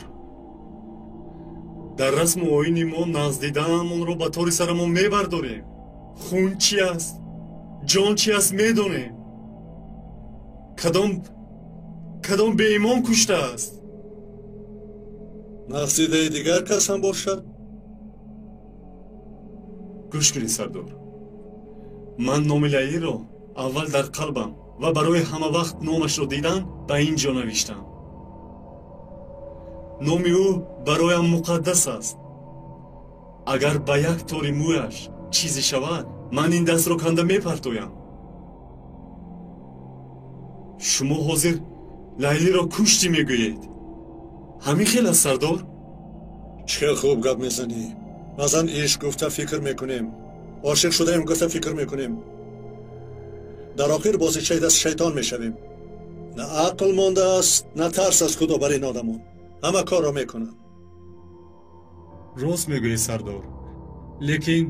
дар расму оини мо нағздидаамонро ба тори сарамон мебардорем. Хун чи аст, ҷон чи аст медонем. Кадом беимон куштааст? Нағздидаи дигар кас ҳам бошад? Гӯш кунед, сардор, ман номи Лайлиро аввал дар қалбам ва барои ҳама вақт номашро дидан ба ин ҷо навиштам. Номи ӯ бароям муқаддас аст. Агар ба як тори мӯяш чизе шавад, ман ин дастро канда мепартоям. Шумо ҳозир Лайлиро куштӣ мегӯед. Ҳамин хел аст, сардор? Чӣ хел хуб гап мезанӣ. Баъзан ишқ гуфта фикр мекунем, ошиқ шудаем гуфта фикр мекунем. Дар охир бозичаи даст шайтон мешавем. На ақл мондааст, на тарс аз худо бар ин одамон. Ҳама корро мекунанд. Рост мегӯӣ, сардор, лекин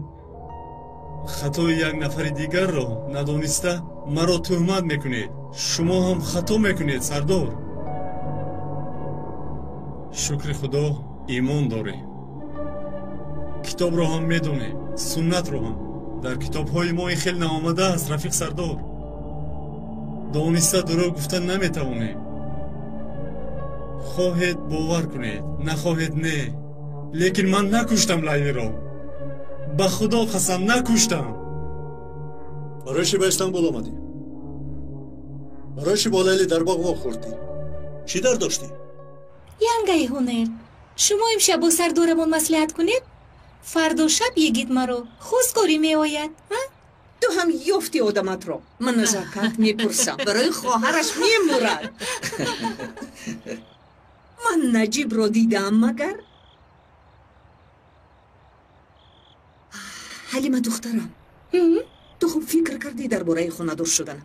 хатои як нафари дигарро надониста маро тӯҳмат мекунед. Шумо ҳам хато мекунед, сардор. Шукри худо, имон дорем. Китобро ҳам медонем, суннатро ҳам. Дар китобҳои мо ин хел наомадааст, рафиқ сардор. Дониста дурӯғ гуфта наметавонем. Хоҳед бовар кунед, нахоҳед не. Лекин ман накуштам Лайлиро. Ба Худо қасам накуштам. Барои чӣ ба Истанбул омадӣ? Барои чӣ бо Лайли дар боғ вохӯрдӣ? Чӣ дар доштӣ? Янгаи Ҳунер, шумо имшаб бо сардорамон маслиҳат кунед. Фардо шаб йигит маро хостгорӣ меояд. Ту ҳам ёфти одаматро. Ман назокат мепурсам. Барои хоҳараш мемурад. Ман Наҷибро дидаам магар? Ҳалима духтарам, ту хуб фикр кардӣ дар бораи хонадор шудан?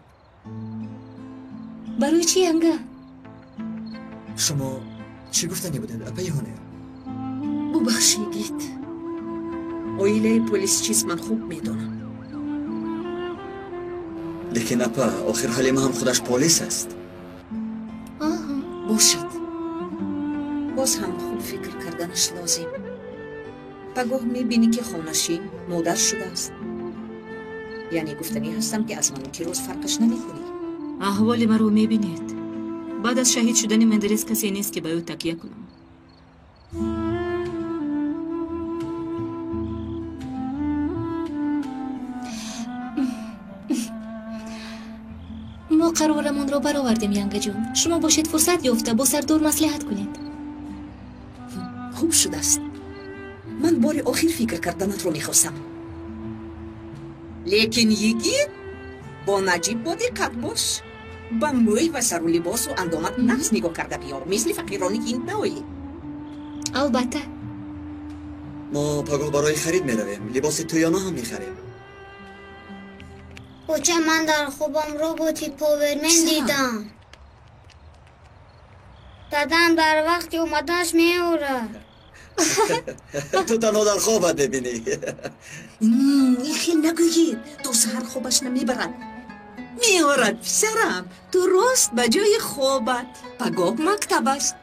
Барои чӣ, янга? Шумо чӣ гуфтанӣ будед, апаи Ҳунер? Бубахш, йигит. Оилаи полис чист ман хуб медонам. Лекин апа, охир Ҳалима ҳам худаш полис аст. Бошад. Боз ҳам хуб фикр карданаш лозим. Пагоҳ мебинӣ ки хонашин модар шудааст. Яъне гуфтанӣ ҳастам ки аз ману Кироз фарқаш намекунӣ. Аҳволи маро мебинед. Баъд аз шаҳид шудани Мендерес касе нест ки ба ӯ такя кунам. Мо қарорамонро баровардем, янгаҷон. Шумо бошед фурсат ёфта бо сардор маслиҳат кунед. Хуб шудааст. Ман бори охир фикр карданатро мехостам. Лекин йигит, бо Наҷиб бо диққат бош. Ба мӯй ва сару либосу андомат нағз нигоҳ карда биёр, мисли фақирони ҳинд наоӣ. Албатта. Мо пагоҳ барои харид меравем. Либоси тӯёна ҳам мехарем. Оча, ман дар хобам роботи Повермен дидам. Дадам дар вақти омаданаш меорад. Ту танҳо дар хобат мебинӣ. Ин хел нагӯед, то саҳар хобаш намебарад. Меорад, писарам. Ту рост ба ҷои хобат. Пагоҳ мактаб аст.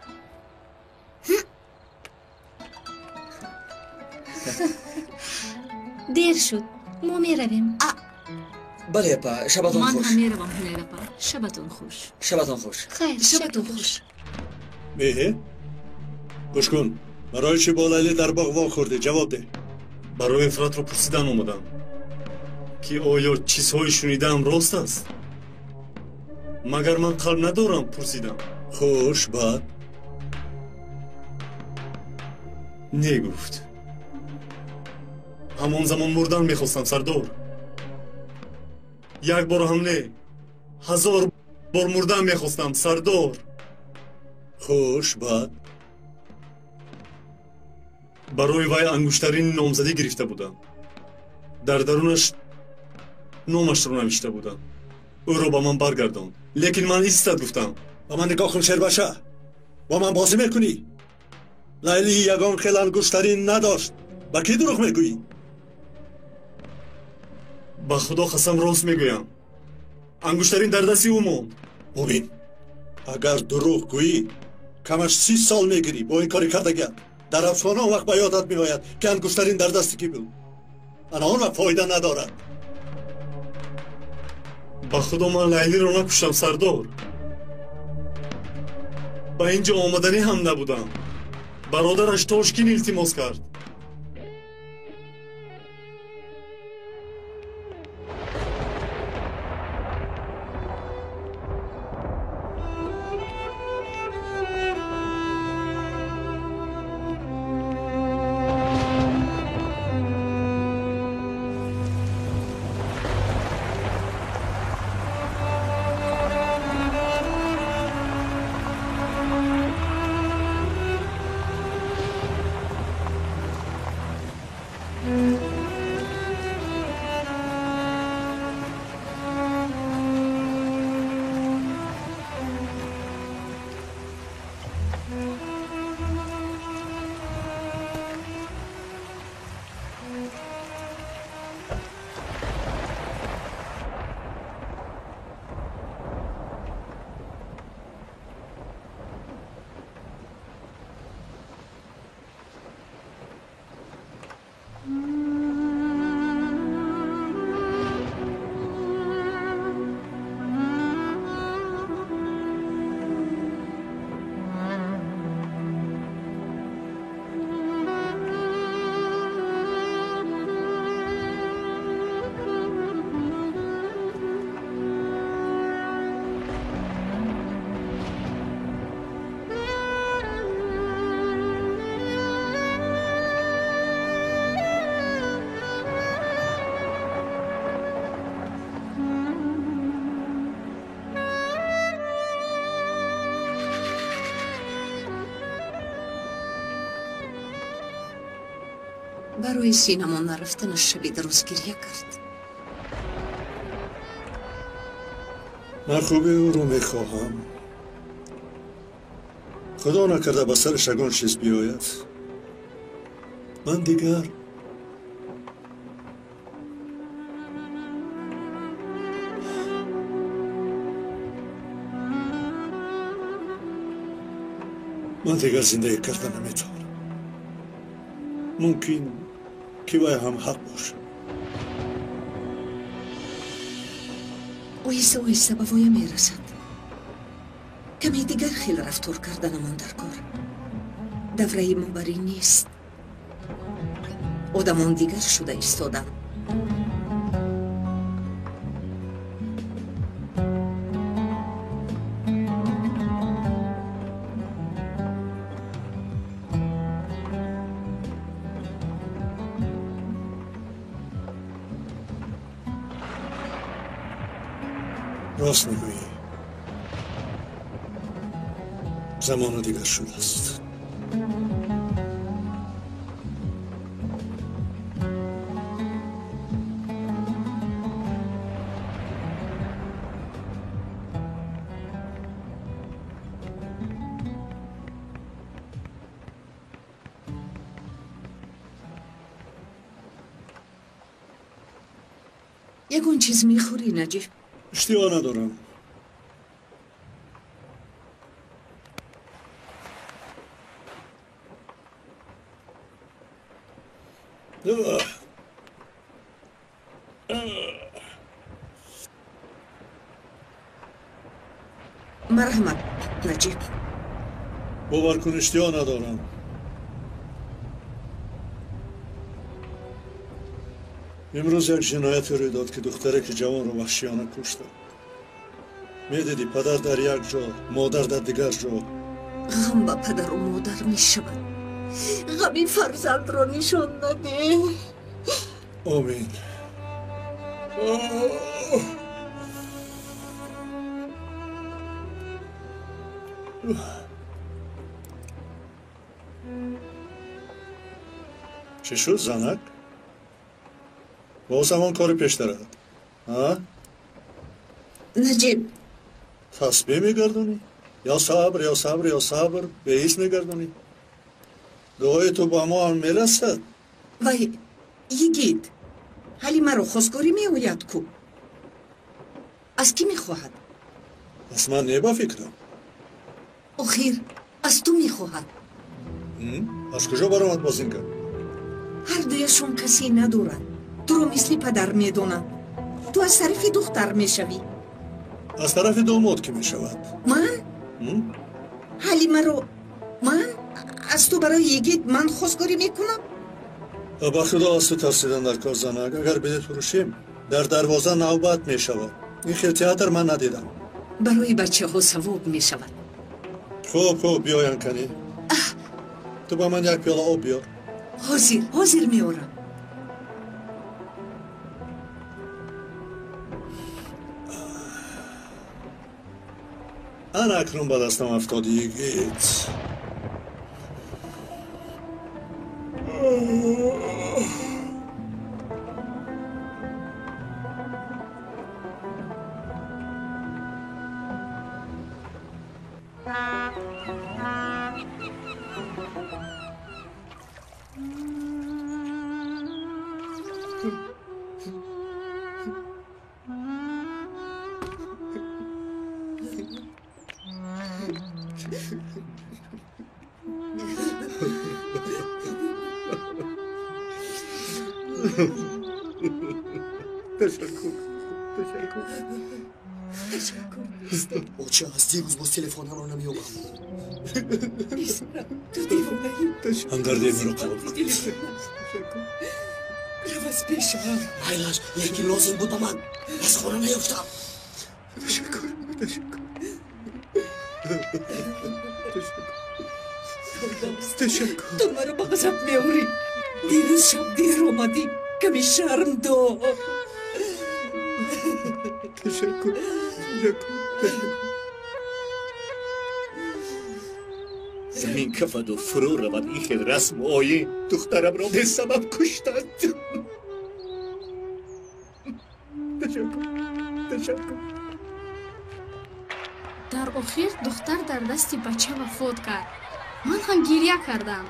Дер шуд, мо меравем. Бале, апа, шабатон Ман хуш. ҳам меравам, Ҳунер апа. Шабатон хуш. Шабатон хуш. Хайр, шабатон хуш. Меҳе? Гӯш кун. Барои чӣ бо Лайли дар боғ вохӯрдӣ? Ҷавоб деҳ. Барои Фиратро пурсидан омадам, ки оё чизҳои шунидаам рост аст? Магар ман қалб надорам? Пурсидам. Хуш, баъд? Не, гуфт. Ҳамон замон мурдан мехостам, сардор. Як бор ҳам не, 1000 бор мурдан мехостам, сардор. Хуш, баъд? Барои вай ангуштарини номзадӣ гирифта будам. Дар дарунаш номашро навишта будам. Ӯро ба ман баргардонд, лекин ман истад гуфтам. Ба ман нигоҳ кун, шербаша. Бо ман бозӣ мекунӣ? Лайли ягон хел ангуштарин надошт. Ба кӣ дурӯғ мегӯӣ? Ба Худо қасам рост мегӯям. Ангуштарин дар дасти ӯ монд. Бубин, агар дурӯғ гӯӣ, камаш 30 сол мегирӣ бо ин кори кардагиат. Дар афсона он вақт ба ёдат меояд, ки ангуштарин дар дасти кӣ буд. Ана он вақт фоида надорад. Ба Худо ман Лайлиро накуштам, сардор. Ба ин ҷо омаданӣ ҳам набудам. Бародараш Тошкин илтимос кард. Барои синамо нарафтанаш шаби дароз гирья кард. Ман хуби ӯро мехоҳам. Худо накарда ба сараш ягон чиз биёяд. Ман дигар зиндагӣ карда наметавонам. Мумкин ки вай ҳам ҳақ бошад. Оҳиста оҳиста ба воя мерасад. Каме дигар хел рафтор карданамон дар кор. Давраи мо бар ин нест. Одамон дигар шуда истоданд. Рост мегӯӣ. Замона дигар шудааст. Ягон чиз мехӯрӣ, Наҷиб? Иштиҳо надорам. Марҳамат, Наҷиб. Бовар кун, иштиҳо надорам. Имрӯз як ҷинояте рӯй дод, ки духтареки ҷавонро ваҳшиёна куштанд. Медидӣ, падар дар як ҷо, модар дар дигар ҷо. Ғам ба падару модар мешавад. Ғами фарзандро нишон надеҳ. Омин. Чӣ шуд, занак? Боз ҳамон кори пештарад. Наҷиб. Тасбеҳ мегардонӣ? Ё сабр, ё сабр, ё сабр, беҳис мегардонӣ? Дуои ту ба мо ҳам мерасад? Вай, йигит, ҳали маро хостгорӣ меояд ку? Аз кӣ мехоҳад? Аз ман не, ба фикрам. Охир, аз ту мехоҳад. Аз куҷо баромад боз ин гап? Ҳар дуяшон касе надорад. Туро мисли падар медонанд. Ту аз тарафи духтар мешавӣ. Аз тарафи домод кӣ мешавад? Ман? Ҳали маро ман аз ту барои йигит ман хостгорӣ мекунам? Ба худо аз ту тарсидан дар кор, занак. Агар билет фурӯшем, дар дарвоза навбат мешавад. Ин хел театр ман надидам. Барои бачаҳо савоб мешавад. Хуб, хуб, биёян канӣ. Ту ба ман як пиёла об биёр. Ҳозир, ҳозир меорам. Ана акнун ба дастам афтоди, йигит. Ташаккур, ташаккур. Ташаккур. Оча, аз дирӯз боз телефонамро намеёбам. Ту девонаӣ. Ҳамдардии маро қабул кун. Рав аз пешам. Айлаш, лекин лозим буд ба ман. Аз хона наёфтам. Ташаккур, ташаккур. Ташаккур. Ту маро ба ғазаб меорӣ. Дирӯз шаб дер омадӣ. Каме шарм дор. Ташаккур, ташаккур, ташаккур. Замин кафаду фурӯ равад ин хел расму оин. Духтарамро бесабаб куштанд. Ташаккур, ташаккур. Дар охир духтар дар дасти бача вафот кард. Ман ҳам гирья кардам.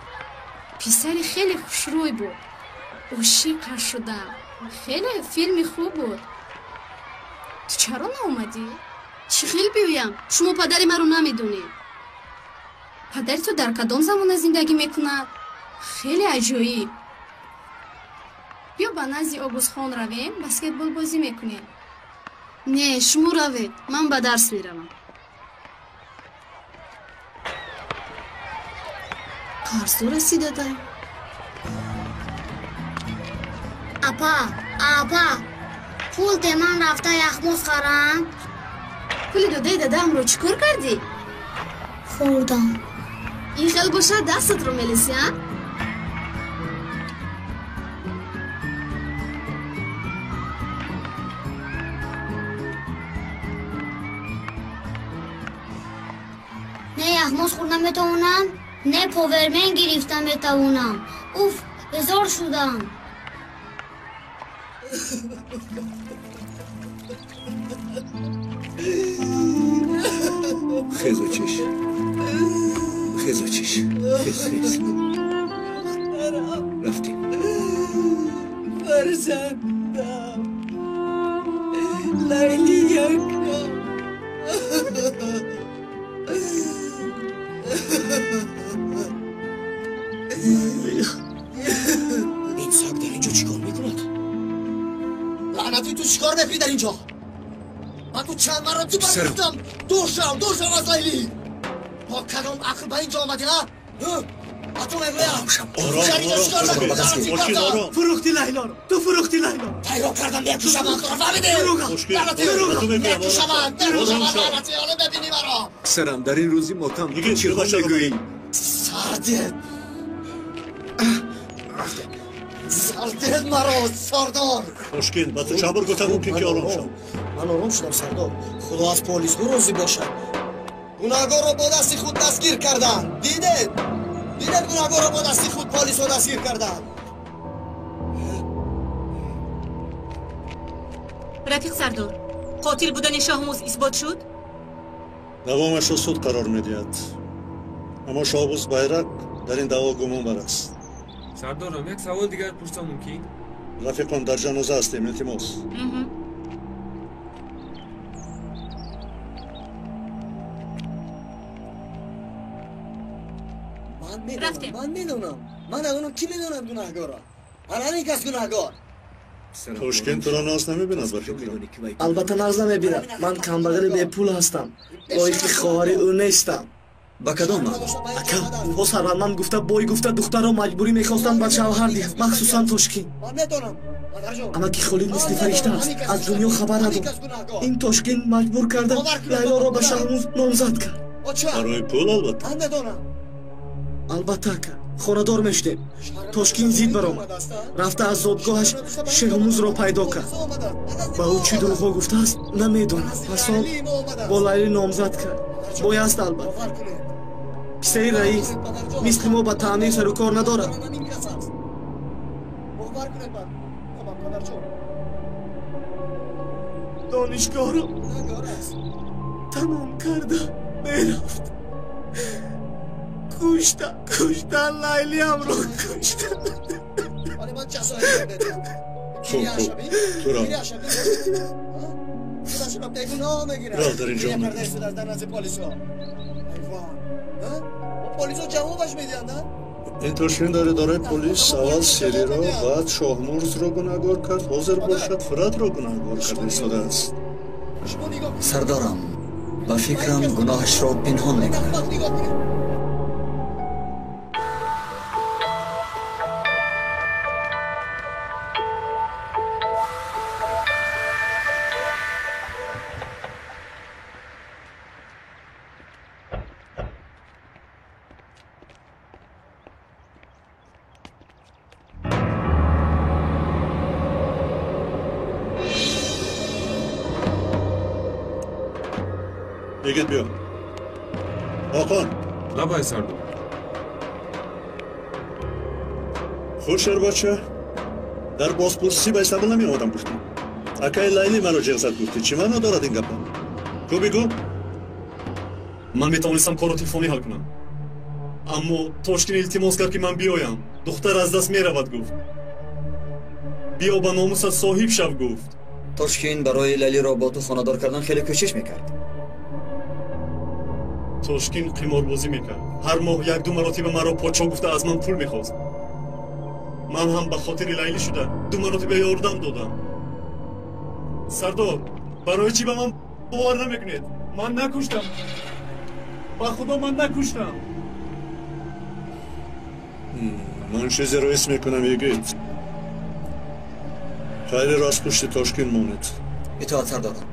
Писари хеле хушрӯй буд. Ошиқаш шудам. Хеле филми хуб буд. Ту чаро наомадӣ? Чӣ хел биёям? Шумо падари маро намедонед. Падари ту дар кадом замона зиндагӣ мекунад? Хеле аҷоиб. Биё ба назди Огузхон равем, баскетболбозӣ мекунем. Не, шумо равед, ман ба дарс меравам. Қарздор ҳастӣ, дадай? Апа, апа, пул де ман рафта яхмоз харам. Пули додаи дадаамро чӣ кор кардӣ? Хӯрдам. Ин хел бошад дастатро мелисӣ, а? Не яхмоз хӯрда метавонам, не повермен гирифта метавонам. Уф, безор шудам. Хезу чиш. Хезу чиш. Хез, хез. Рафтем. Фарзандам. Лайли якам. Ин саг дар инҷо чӣ кор мекунад? Лаънатӣ, ту чӣ кор мекунӣ дар инҷо? Ман ту чанд маротиба гуфтам, дур шав, дур шав аз Лайлӣ. Бо кадом ақл ба инҷо омадӣ, а? Ба ту мегӯям. Фурӯхти Лайлоро, ту фурӯхти Лайлоро. Пайро кардам, мекушамам туро, фаҳмидӣ? Лаънатӣ, мекушамам, мекушамам, лаънатӣ, ҳоло мебинӣ маро. Писарам, дар ин рӯзи мотам ту чиҳо мегӯӣ? Сардед. Сардед маро, сардор. Тошкин, ба ту чанд бор гуфтам мумкин ки ором шав. Ман ором шудам, сардор. Худо аз полисҳо розӣ бошад. Гунаҳгорро бо дасти худ дастгир карданд. Дидед? Дидед, гунаҳгорро бо дасти худ полисҳо дастгир карданд. Рафиқ сардор, қотил будани Шоҳмуз исбот шуд? Давомашро суд қарор медиҳад. Аммо Шоҳмуз Байрак дар ин даъво гумонбар аст. Сардорам, як савол дигар пурсам мумкин? Рафиқон, дар ҷаноза ҳастем, илтимос. Ман медонам, ман медонам. Ман медонам, ки медонад гунаҳгорро. Ман ҳамин кас гунаҳгор. Тошкин туро нағз намебинад, ба фикрам. Албатта нағз намебинад. Ман камбағали бепул ҳастам. Лоиқи хоҳари ӯ нестам. Ба кадом маъно? Ака, инҳо сарватманд гуфта, бой гуфта, духтарро маҷбурӣ мехостанд ба шавҳар диҳанд, махсусан Тошкин. Амаки Холид мисли фаришта аст, аз дунё хабар надорад. Ин Тошкин маҷбур карда Лайлоро ба Шаҳмуз номзад кард. Барои пул, албатта. Албатта, ака, хонадор мешудем. Тошкин зид баромад. Рафта аз зодгоҳаш Шеҳмузро пайдо кард. Ба ӯ чӣ дурӯғҳо гуфтааст, намедонам. Пас он бо Лайли номзад кард. Бояст, албатта. Писари раис мисли мо ба таъмир сару кор надорад. Донишгоҳро тамом карда мерафт. Кушта, кушта, Лайлиамро кушта. Хуб, хуб, туро. Рав дар инҷо омад. Ин Тошкин дар идораи полис аввал Сериро, баъд Шоҳмурзро гунаҳгор кард, ҳозир бошад Фуратро гунаҳгор карда истодааст. Сардорам, ба фикрам гуноҳашро пинҳон мекунад. Йигит, биё. Ҳоқон. Лабай, сардор. Хуш шербача, дар бозпурсӣ ба Истанбул намеомадам гуфтӣ. Акаи Лайли маро ҷеғ зад гуфтӣ. Чӣ маъно дорад ин гапа? Ку бигӯ. Ман метавонистам корро телефонӣ ҳал кунам, аммо Тошкин илтимос кард, ки ман биёям. Духтар аз даст меравад, гуфт. Биё, ба номусат соҳиб шав, гуфт. Тошкин барои Лайлиро бо ту хонадор кардан хеле кӯшиш мекард. Тошкин қиморбозӣ мекард. Ҳар моҳ як-ду маротиба маро подшоҳ гуфта аз ман пул мехост. Ман ҳам ба хотири Лайлӣ шуда ду маротиба ёрдам додам. Сардор, барои чӣ ба ман бовар намекунед? Ман накуштам. Ба худо, ман накуштам. Ман чизеро ҳис мекунам, йигит. Хайриро аз пушти Тошкин монед. Итоат, сардорам.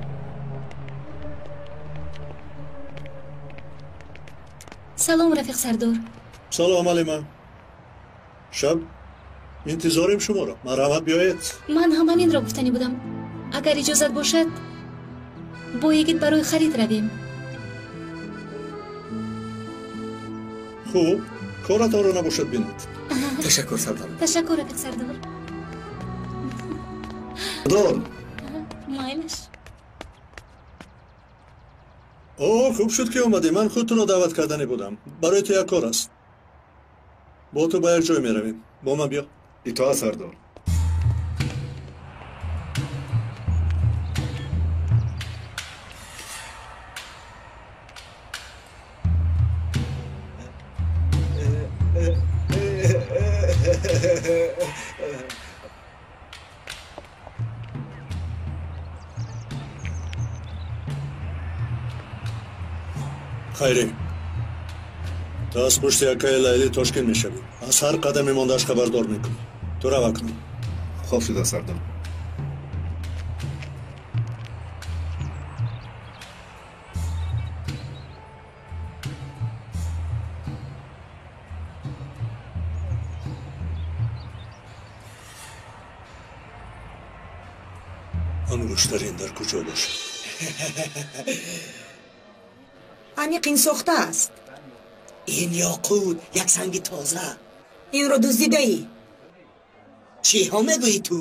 Салом, рафиқ сардор. Салом, Алима. Шаб интизорем шуморо. Марҳамат, биёед. Ман ҳам ҳаминро гуфтанӣ будам. Агар иҷозат бошад, бо йигит барои харид равем. Хуб, коратонро набошад бинед. Ташаккур, сардор. Ташаккур, рафиқ сардор. Сардор. Майлаш. О, хуб шуд, ки омадӣ. Ман худ туро даъват карданӣ будам. Барои ту як кор аст. Бо ту ба як ҷой меравем. Бо ман биё. Итоат, сардор. Хайрӣ, ту аз пушти акаи Лайли Тошкин мешавӣ. Аз ҳар қадами мондааш хабардор мекунӣ. Ту рав акнун. Хоб шуда, сардор. Ангуштарин дар куҷо бошад? Аниқ ин сохта аст. Ин ёқут, як санги тоза. Инро дуздидаӣ. Чиҳо мегӯӣ ту?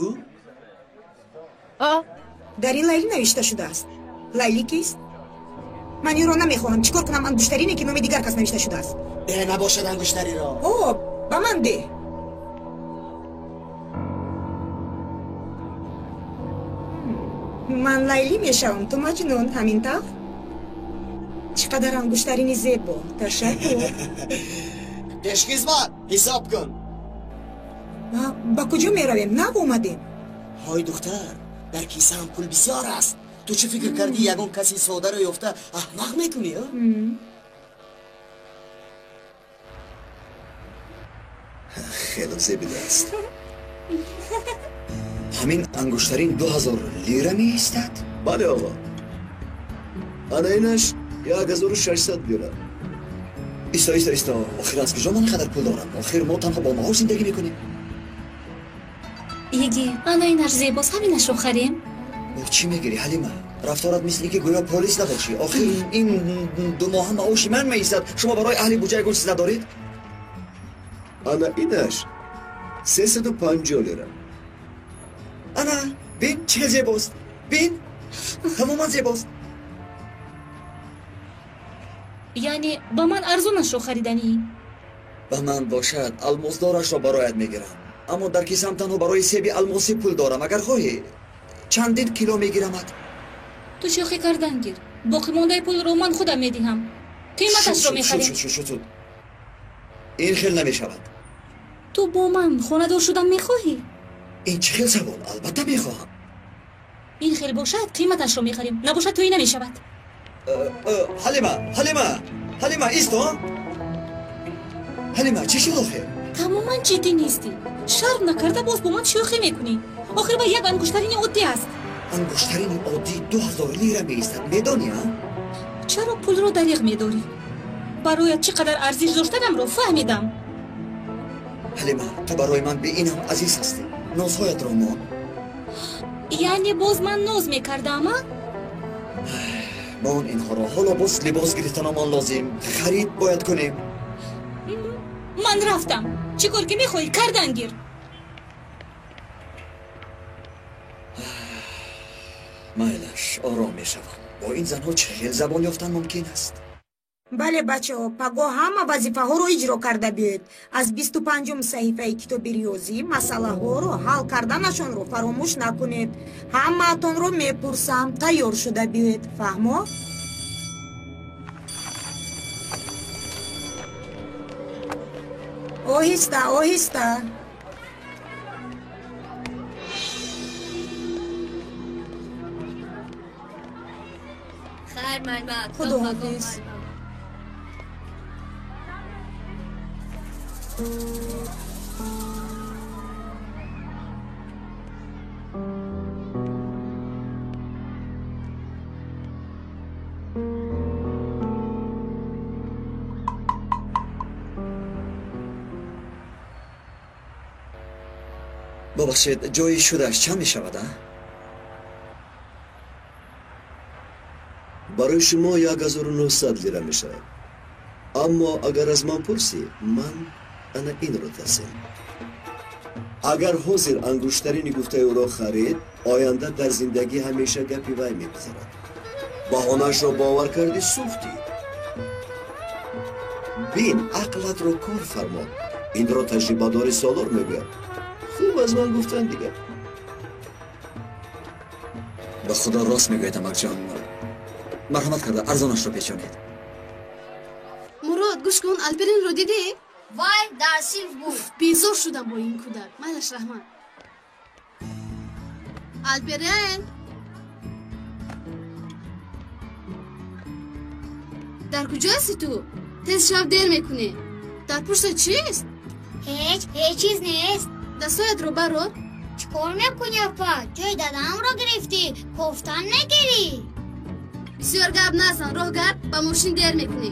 Дар ин Лайли навишта шудааст. Лайли кист? Ман инро намехоҳам. Чӣ кор кунам ангуштарине, ки номи дигар кас навишта шудааст? Э, набошад ангуштариро. О, ба ман деҳ. Ман Лайли мешавам, ту Маҷнун, ҳамин тавр? Чӣ қадар ангуштарини зебо. Ташаккур. Пешхизмат, ҳисоб кун. Ба куҷо меравем? Нав омадем. Ҳой духтар, дар кисаам пул бисёр аст. Ту чӣ фикр кардӣ, ягон каси содаро ёфта аҳмақ мекунӣ? Хеле зебидааст. Ҳамин ангуштарин 2000 лира меистад? Бале, оғо. Ана инаш 1600 лира. Исто, исто, исто. Охир аз куҷо ман ин қадар пул дорам? Охир мо танҳо бо маош зиндагӣ мекунем. Йигит, ана инаш зебост, ҳаминашро харем. Бо чӣ мегирӣ, Ҳалима? Рафторат мисли ки гӯё полис набошӣ. Охир ин ду моҳа маоши ман меистад. Шумо барои аҳли буҷа ягон чиз надоред? Ана инаш 350 лира. Ана, бин, чӣ хел зебост. Бин, тамоман зебост. Яъне ба ман арзонашро хариданӣ? Ба ман бошад, алмосдорашро бароят мегирам. Аммо дар кисам танҳо барои себи алмосӣ пул дорам. Агар хоҳӣ, чандин кило мегирамад. Ту шӯхӣ кардан гир. Боқимондаи пулро ман худам медиҳам. Қиматашро мехарем. Шуд. Ин хел намешавад. Ту бо ман хонадор шудан мехоҳӣ? Ин чӣ хел савол? Албатта мехоҳам. Ин хел бошад, қиматашро мехарем. Набошад, тӯй намешавад. Ҳалима, Ҳалима, Ҳалима, исто. Ҳалима, чӣ шуд охир? Тамоман ҷиддӣ нестӣ. Шарм накарда боз бо ман шӯхӣ мекунӣ. Охир ба як ангуштарини оддӣ аст. Ангуштарини оддӣ 2000 лира меистад, медонӣ, а? Чаро пулро дариғ медорӣ? Бароят чӣ қадар арзиш доштанамро фаҳмидам. Ҳалима, ту барои ман бе ин ҳам азиз ҳастӣ. Нозҳоятро мон. Яъне боз ман ноз мекардам, а? Мон инҳоро. Ҳоло боз либос гирифтанамон лозим. Харид бояд кунем. Ман рафтам. Чӣ кор ки мехоҳӣ, кардан гир. Майлаш, ором мешавам. Бо ин занҳо чӣ хел забон ёфтан мумкин аст? Бале, бачаҳо, пагоҳ ҳама вазифаҳоро иҷро карда биёед. Аз 25-ум саҳифаи китоби риёзӣ масъалаҳоро ҳал карданашонро фаромӯш накунед. Ҳамаатонро мепурсам, тайёр шуда биёед. Фаҳмо? Оҳиста, оҳиста. Хайр, муаллима. Худоҳофиз. Бубахшед, ҷои шудааш чанд мешавад, а? Барои шумо 1900 лира мешавад. Аммо агар аз ман пурсӣ, ман ана инро тавсия. Агар ҳозир ангуштарини гуфтаи ӯро харид, оянда дар зиндагӣ ҳамеша гапи вай мегузарад. Баҳонаашро бовар кардӣ, сӯхтӣ. Бин, ақлатро кор фармо. Инро таҷрибадори солор мегӯяд. Хуб аз ман гуфтан дигар. Ба худо рост мегӯяд, амакҷон. Марҳамат карда арзонашро печонед. Мурод, гӯш кун, Алперинро дидӣ? Вай дар синф буд. Безор шудам бо ин кӯдак. Майлаш, раҳмат. Алперин! Дар куҷо ҳасти ту? Тез шаб дер мекунӣ. Дар пуштат чист? Ҳеҷ, ҳеҷ чиз нест. Дастҳоятро барор. Чӣ кор мекунӣ, апа? Ҷои дадамро гирифтӣ, кофтан мегирӣ. Бисёр гап назан, роҳ гард, ба мошин дер мекунӣ.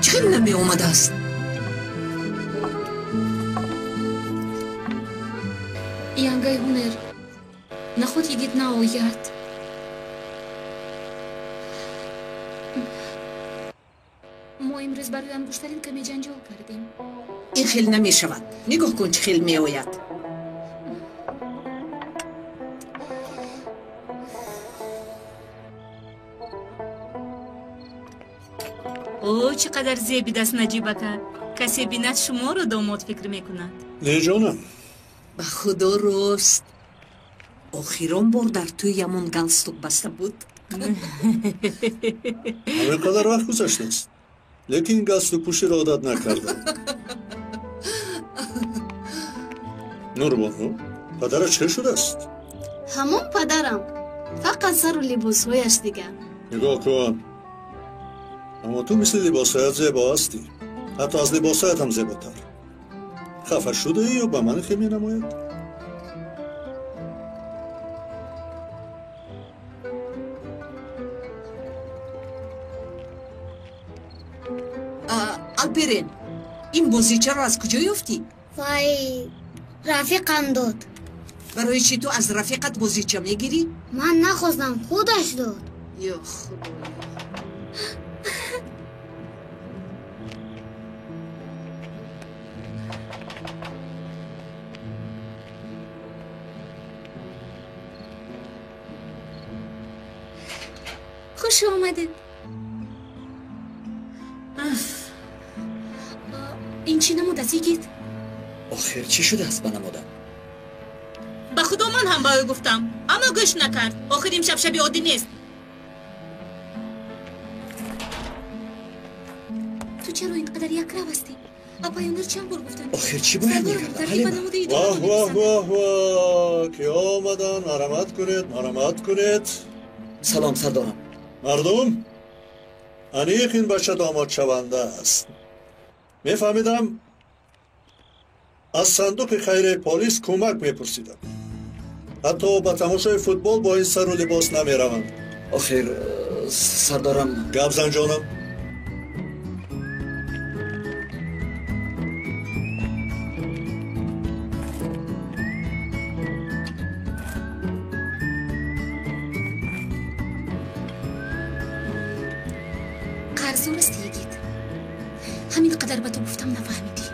Чӣ хел намеомадааст? Янгаи ҳунер, наход йигит наояд. Мо имрӯз барои ангуштарин каме ҷанҷол кардем. Ин хел намешавад. Нигоҳ кун, чӣ хел меояд. О, чӣ қадар зебидаст Наҷибака. Касе бинад, шуморо домод фикр мекунад. Не, ҷонам. Ба худо рост. Охирон бор дар тӯямон галстук баста буд. Ҳамин қадар вақт гузаштааст, лекин галстукпӯширо одат накардам. Нурбону, падарат чӣ шудааст? Ҳамон падарам, фақат сару либосҳояш дигар. Нигоҳ кун, аммо ту мисли либосҳоят зебо ҳастӣ, ҳатто аз либосҳоят ҳам зеботар. Хафа шудаӣ ё ба ман хе менамояд? Алперен, ин бозичаро аз куҷо ёфтӣ? Вай, рафиқам дод. Барои чӣ ту аз рафиқат бозича мегирӣ? Ман нахостам, худаш дод. Ё худоё! Хуш омадед. Ин чӣ намуд аст, йигит? Охир чӣ шудааст ба намудам? Ба худо ман ҳам ба ӯ гуфтам, аммо гӯш накард. Охир имшаб шаби оддӣ нест. Ту чаро ин қадар якрав ҳастӣ? Апаёнар чанд бор гуфтанд. Охир чӣ бояд мекардам, Ҳалима? Воҳ, воҳ, воҳ, воҳ, ки омаданд. Марҳамат кунед, марҳамат кунед. Салом, сардорам. Мардум, аниқ ин бача домодшаванда аст. Мефаҳмидам, аз сандуқи хайраи полис кӯмак мепурсидам. Ҳатто ба тамошои футбол бо ин сару либос намераванд. Охир, сардорам. Гап зан, ҷонам. Қарздор ҳастӣ, Йигит. Ҳамин қадар ба ту гуфтам, нафаҳмидӣ.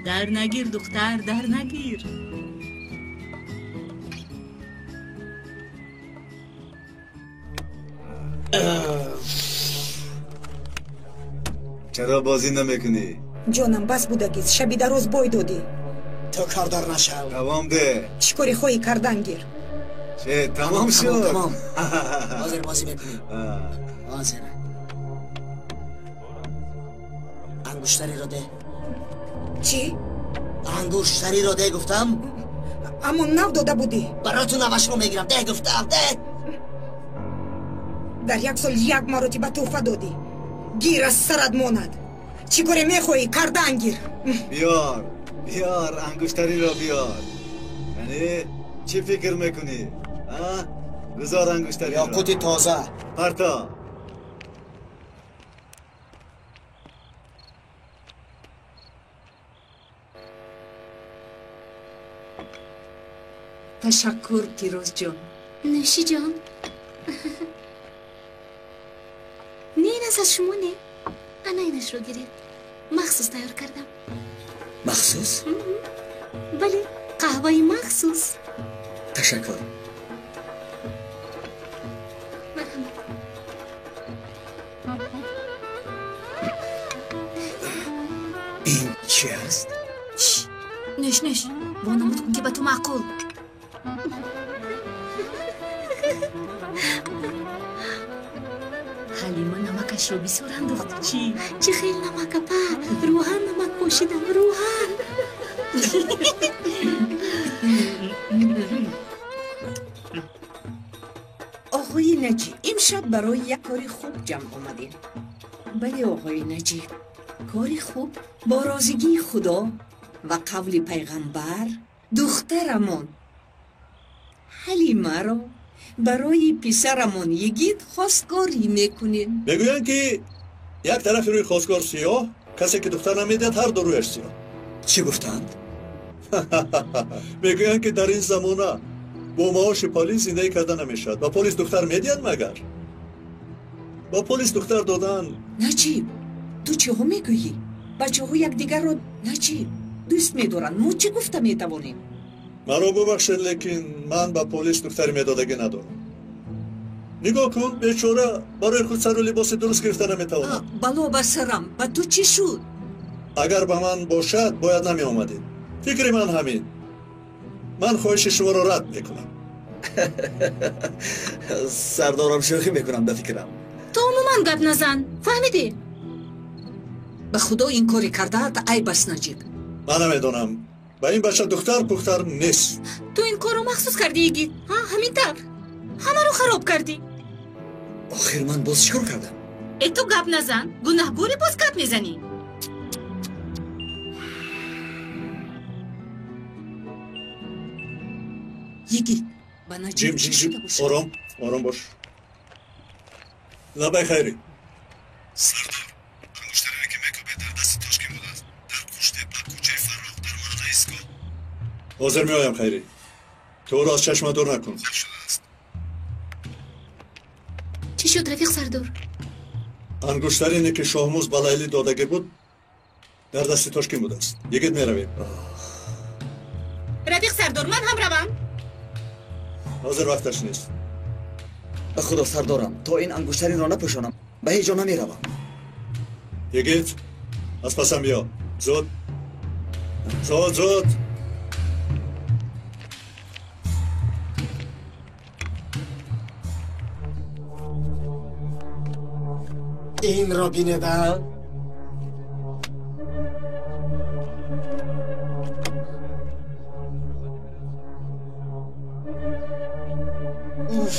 Дар нагир, духтар, дар нагир. Чаро бозӣ намекунӣ? Ҷонам, бас будагист, шаби дароз бой додӣ. Ту кордор нашав. Давом де. Чӣ коре хоҳӣ кардан гир. Че, тамом шуд? Тамом. Ҳозир бозӣ мекунем. Ҳозир. Ангуштариро де. Чӣ? Ангуштариро де гуфтам. Аммо нав дода будӣ. Барои ту навашро мегирам. Де гуфтам, де. Дар як сол як маротиба тӯҳфа додӣ. Гир аз сарат монад. Чӣ коре мехоҳӣ кардан гир. Биёр, биёр, ангуштариро биёр. Яъне чӣ фикр мекунӣ? А? Гузор ангуштариро. Ёқути тоза. Парто. Ташаккур, Пирӯзҷон. Нӯшиҷон. Не, ин аз шумо не. Ана инашро гиред. Махсус тайёр кардам. Махсус? Бале, қаҳваи махсус. Ташаккур. Марҳамат. Ин чи аст? Нӯш, нӯш. Вонамуд кун, ки ба ту маъқул. Ҳалима намакашро бисёр андохт. Чӣ? Чӣ хел намак, апа? Рӯҳан намак пошидам, рӯҳан. Оғои Наҷиб, имшаб барои як кори хуб ҷамъ омадем. Бале, оғои Наҷиб, кори хуб бо розигии Худо ва қавли пайғамбар духтарамон Ҳалимаро барои писарамон Йигит хостгорӣ мекунем. Мегӯянд, ки як тарафи рӯи хостгор сиёҳ, касе ки духтар намедиҳад, ҳар ду рӯяш сиёҳ. Чӣ гуфтанд? Мегӯянд, ки дар ин замона бо маоши полис зиндагӣ карда намешавад. Ба полис духтар медиҳад магар? Ба полис духтар додан. Наҷиб, ту чиҳо мегӯӣ? Бачаҳо якдигарро, Наҷиб, дӯст медоранд. Мо чӣ гуфта метавонем? Маро бубахшед, лекин ман ба полис духтари медодагӣ надорам. Нигоҳ кун, бечора барои худ сару либоси дуруст гирифта наметавонад. Бало ба сарам, ба ту чӣ шуд? Агар ба ман бошад, бояд намеомадед. Фикри ман ҳамин. Ман хоҳиши шуморо рад мекунам. Сардорам, шӯхӣ мекунам, ба фикрам. Ту умуман гап назан, фаҳмидӣ? Ба Худо, ин кори кардаат айб аст, Наҷиб. Ман намедонам. Ба ин бача духтар пухтар нест. Ту ин корро махсус кардӣ, Йигит. Ҳа, ҳамин тавр. Ҳамаро хароб кардӣ. Охир ман боз чӣ кор кардам? Э, ту гап назан. Гунаҳгорӣ, боз гап мезанӣ. Йигит, ба Наҷиб чӣ шуда бошад? Ором, ором бош. Лабай, Хайрӣ. Сардор, ангуштарине ки мекӯбед, дар дасти Тошкин будааст. Дар Қуштепа, кӯчаи Фаррох, дар маҳаллаи Истгоҳ. Ҳозир меоям, Хайрӣ. Ту ӯро аз чашма дур накун. Шудааст. Чӣ шуд, рафиқ сардор? Ангуштарине ки Шоҳмуз ба Лайлӣ додагӣ буд, дар дасти Тошкин будааст. Йигит, меравем. Рафиқ сардор, ман ҳам равам. Ҳозир вақташ нест. Ба Худо, сардорам, то ин ангуштаринро напӯшонам, ба ҳеҷ ҷо намеравам. Йигит, аз пасам биё. Зуд, зуд, зуд. Инро бинеда. Уф.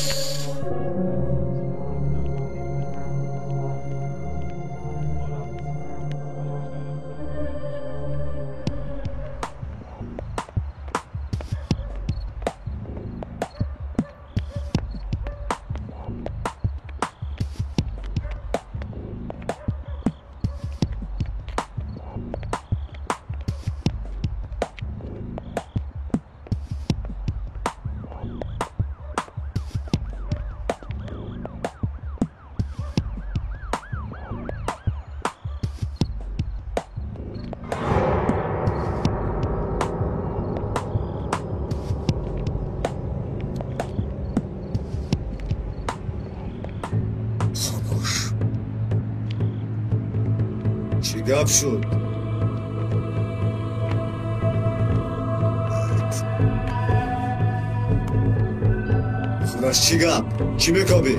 Гап шуд. Худаш чӣ гап? Чӣ мекобӣ?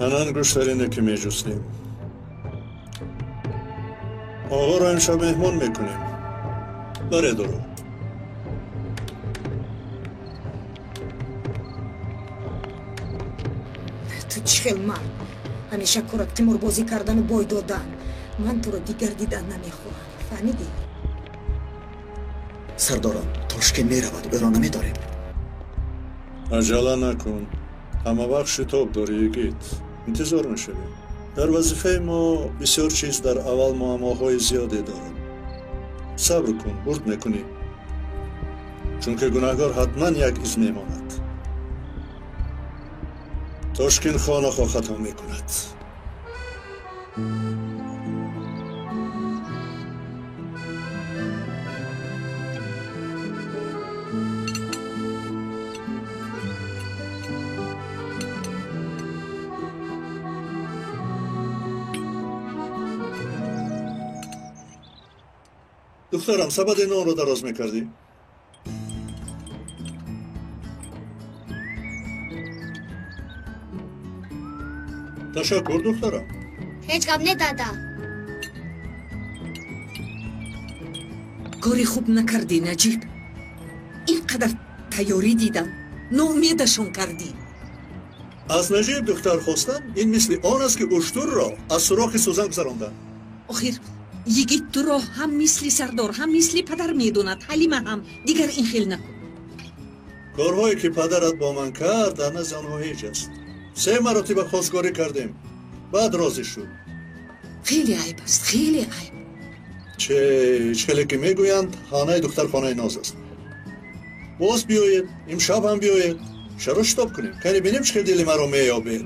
Ана ангуштарине ки меҷустем. Оғоро имшаб меҳмон мекунем. Баре дору. Ту чӣ хел мард? Ҳамеша корат қиморбозӣ кардану бой додан. Ман туро дигар дидан намехоҳам. Фаҳмидӣ? Сардорам, Тошкент меравад, ӯро намедорем. Аҷала накун. Ҳама вақт шитоб дорӣ, йигит. Интизор мешавем. Дар вазифаи мо бисёр чиз дар аввал муаммоҳои зиёде дорад. Сабр кун, бурд мекунӣ. Чунки гунаҳгор ҳатман як из мемонад. Тошкин хонахо хато мекунад. Духтарам, сабади нонро дароз мекардӣ? Ташаккур, духтарам. Ҳеҷ гап не, дада. Кори хуб накардӣ, Наҷиб. Ин қадар тайёрӣ дидам, ноумедашон кардӣ. Аз Наҷиб духтар хостан ин мисли он аст, ки уштурро аз сурохи сӯзан гузарондан. Охир йигит туро ҳам мисли сардор, ҳам мисли падар медонад. Ҳалима ҳам. Дигар ин хел накун. Корҳое ки падарат бо ман кард, дар назди онҳо ҳеҷ аст. Се маротиба хостгорӣ кардем, баъд розӣ шуд. Хеле айб аст, хеле айб. Че хеле ки мегӯянд, хонаи духтар хонаи ноз аст. Боз биёед, имшаб ҳам биёед. Чаро шитоб кунем? Кани бинем, чӣ хел дили маро меёбед.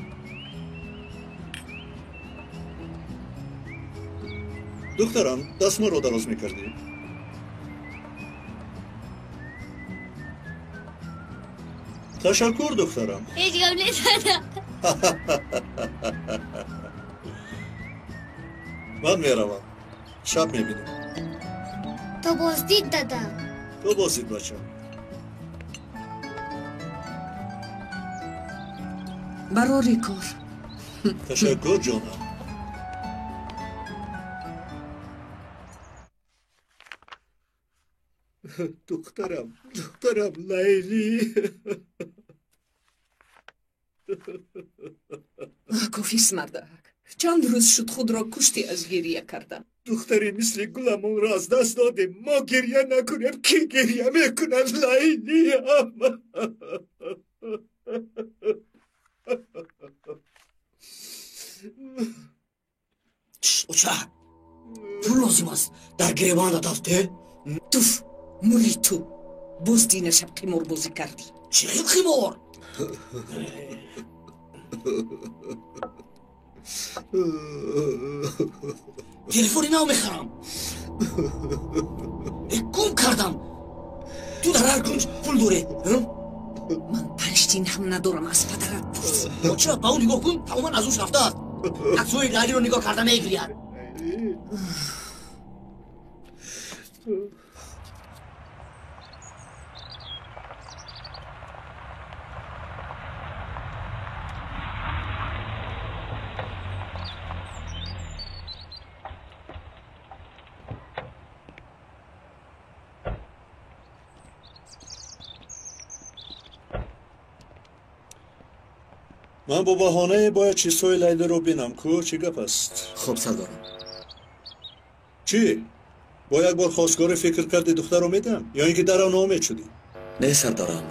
Духтарам, дастморо дароз мекардӣ? Ташаккур, духтарам. Ҳеҷ гап не, дада. Ман меравам. Шаб мебинем. То боздид, дада. То боздид, бачам. Барори кор. Ташаккур, ҷонам. Духтарам, духтарам Лайли. Кофист, мардак. Чанд рӯз шуд худро куштӣ аз гирия кардам. Духтари мисли гуламонро аз даст додем. Мо гирия накунем, кӣ гирия мекунад, Лайлиам? Оча, пул лозим аст. Дар гиребонат афте? Туф, мури ту. Боз дина шаб қиморбозӣ кардӣ. Чӣ хел қимор? Телефони нав мехарам. Гум кардам. Ту дар ҳар кунҷ пул дорӣ. Ман 5 тин ҳам надорам, аз падарат пурс. Оча, ба ӯ нигоҳ кун, тамоман аз ҳуш рафтааст. Аксҳои Лайлиро нигоҳ карда мегирияд. Ман бо баҳонае бояд чизҳои Лайлиро бинам. Ку чӣ гап аст? Хуб, сардорам. Чӣ? Бо як бор хостгорӣ фикр кардӣ духтарро медиҳам? Ё ин ки дарав ноумед шудӣ? Не, сардорам.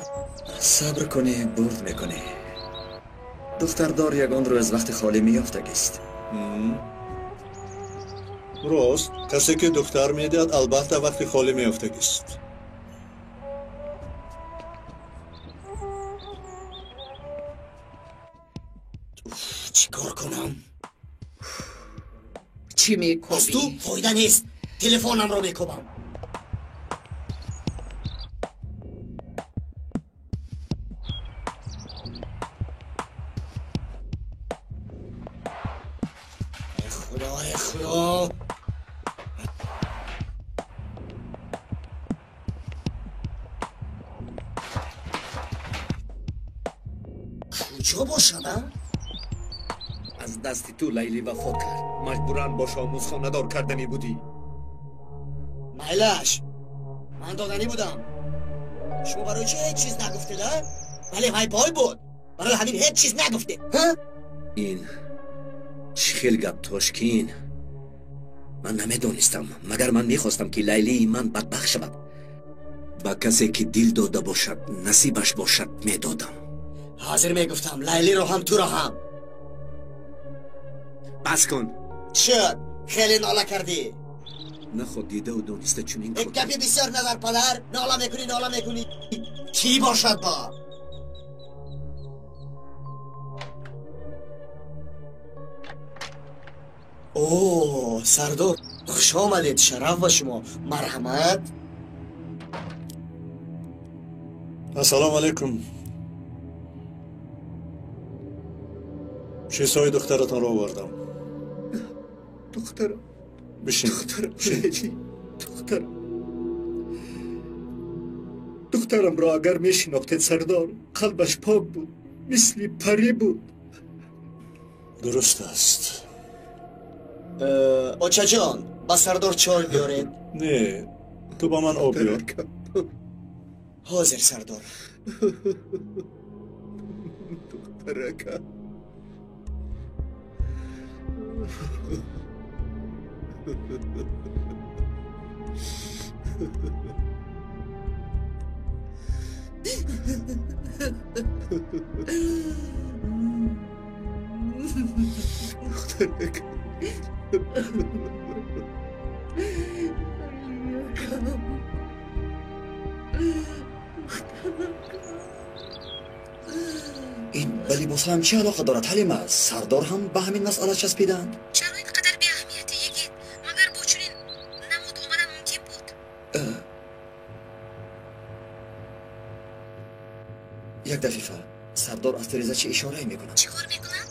Сабр кунӣ, бурд мекунӣ. Духтардор ягон рӯз вақти холӣ меёфтагист. Рост, касе ки духтар медиҳад, албатта вақти холӣ меёфтагист. Чӣ кор кунам? Чӣ мекобӣ? Аз ту фоида нест. Телефонамро мекобам. Вой Худо! Куҷо бошад, а? Аз дасти ту Лайли вафот кард. Маҷбуран бо Шоҳмуз хонадор карданӣ будӣ. Майлаш, ман доданӣ будам. Шумо барои чӣ ҳеҷ чиз нагуфтед, а? Вале вай бой буд. Барои ҳамин ҳеҷ чиз нагуфтед, ҳа? Ин чӣ хел гап, Тошкин? Ман намедонистам, магар ман мехостам, ки Лайлии ман бадбахт шавад. Ба касе ки дил дода бошад, насибаш бошад, медодам. Ҳозир мегуфтам, Лайлиро ҳам, туро ҳам. Бас кун. Шуд, хеле нола кардӣ. Наход дидаву дониста чунин кор. Гапи бисёр назар, падар. Нола мекунӣ, нола мекунӣ. Чӣ бошад бо? О, сардор, хуш омадед, шараф ба шумо. Марҳамат. Ассалому алайкум. Чизҳои духтаратонро овардам. Духтарам. Бишин. Духтарам, Лейли, духтарам. Духтарамро агар мешинохтед, сардор, қалбаш пок буд, мисли парӣ буд. Дуруст аст. Очаҷон, ба сардор чой биёред. Не, ту ба ман об биёр. Ҳозир, сардор. Духтаракам. Духтаракам. Ин ба либосҳоям чӣ алоқа дорад, Ҳалима? Сардор ҳам ба ҳамин масъала часпиданд. Чаро ин қадар беаҳамияти, йигит? Магар бо чунин намуд омадан мумкин буд? Як дақиқа. Сардор аз тиреза чӣ ишорае мекунад? Чӣ кор мекунад?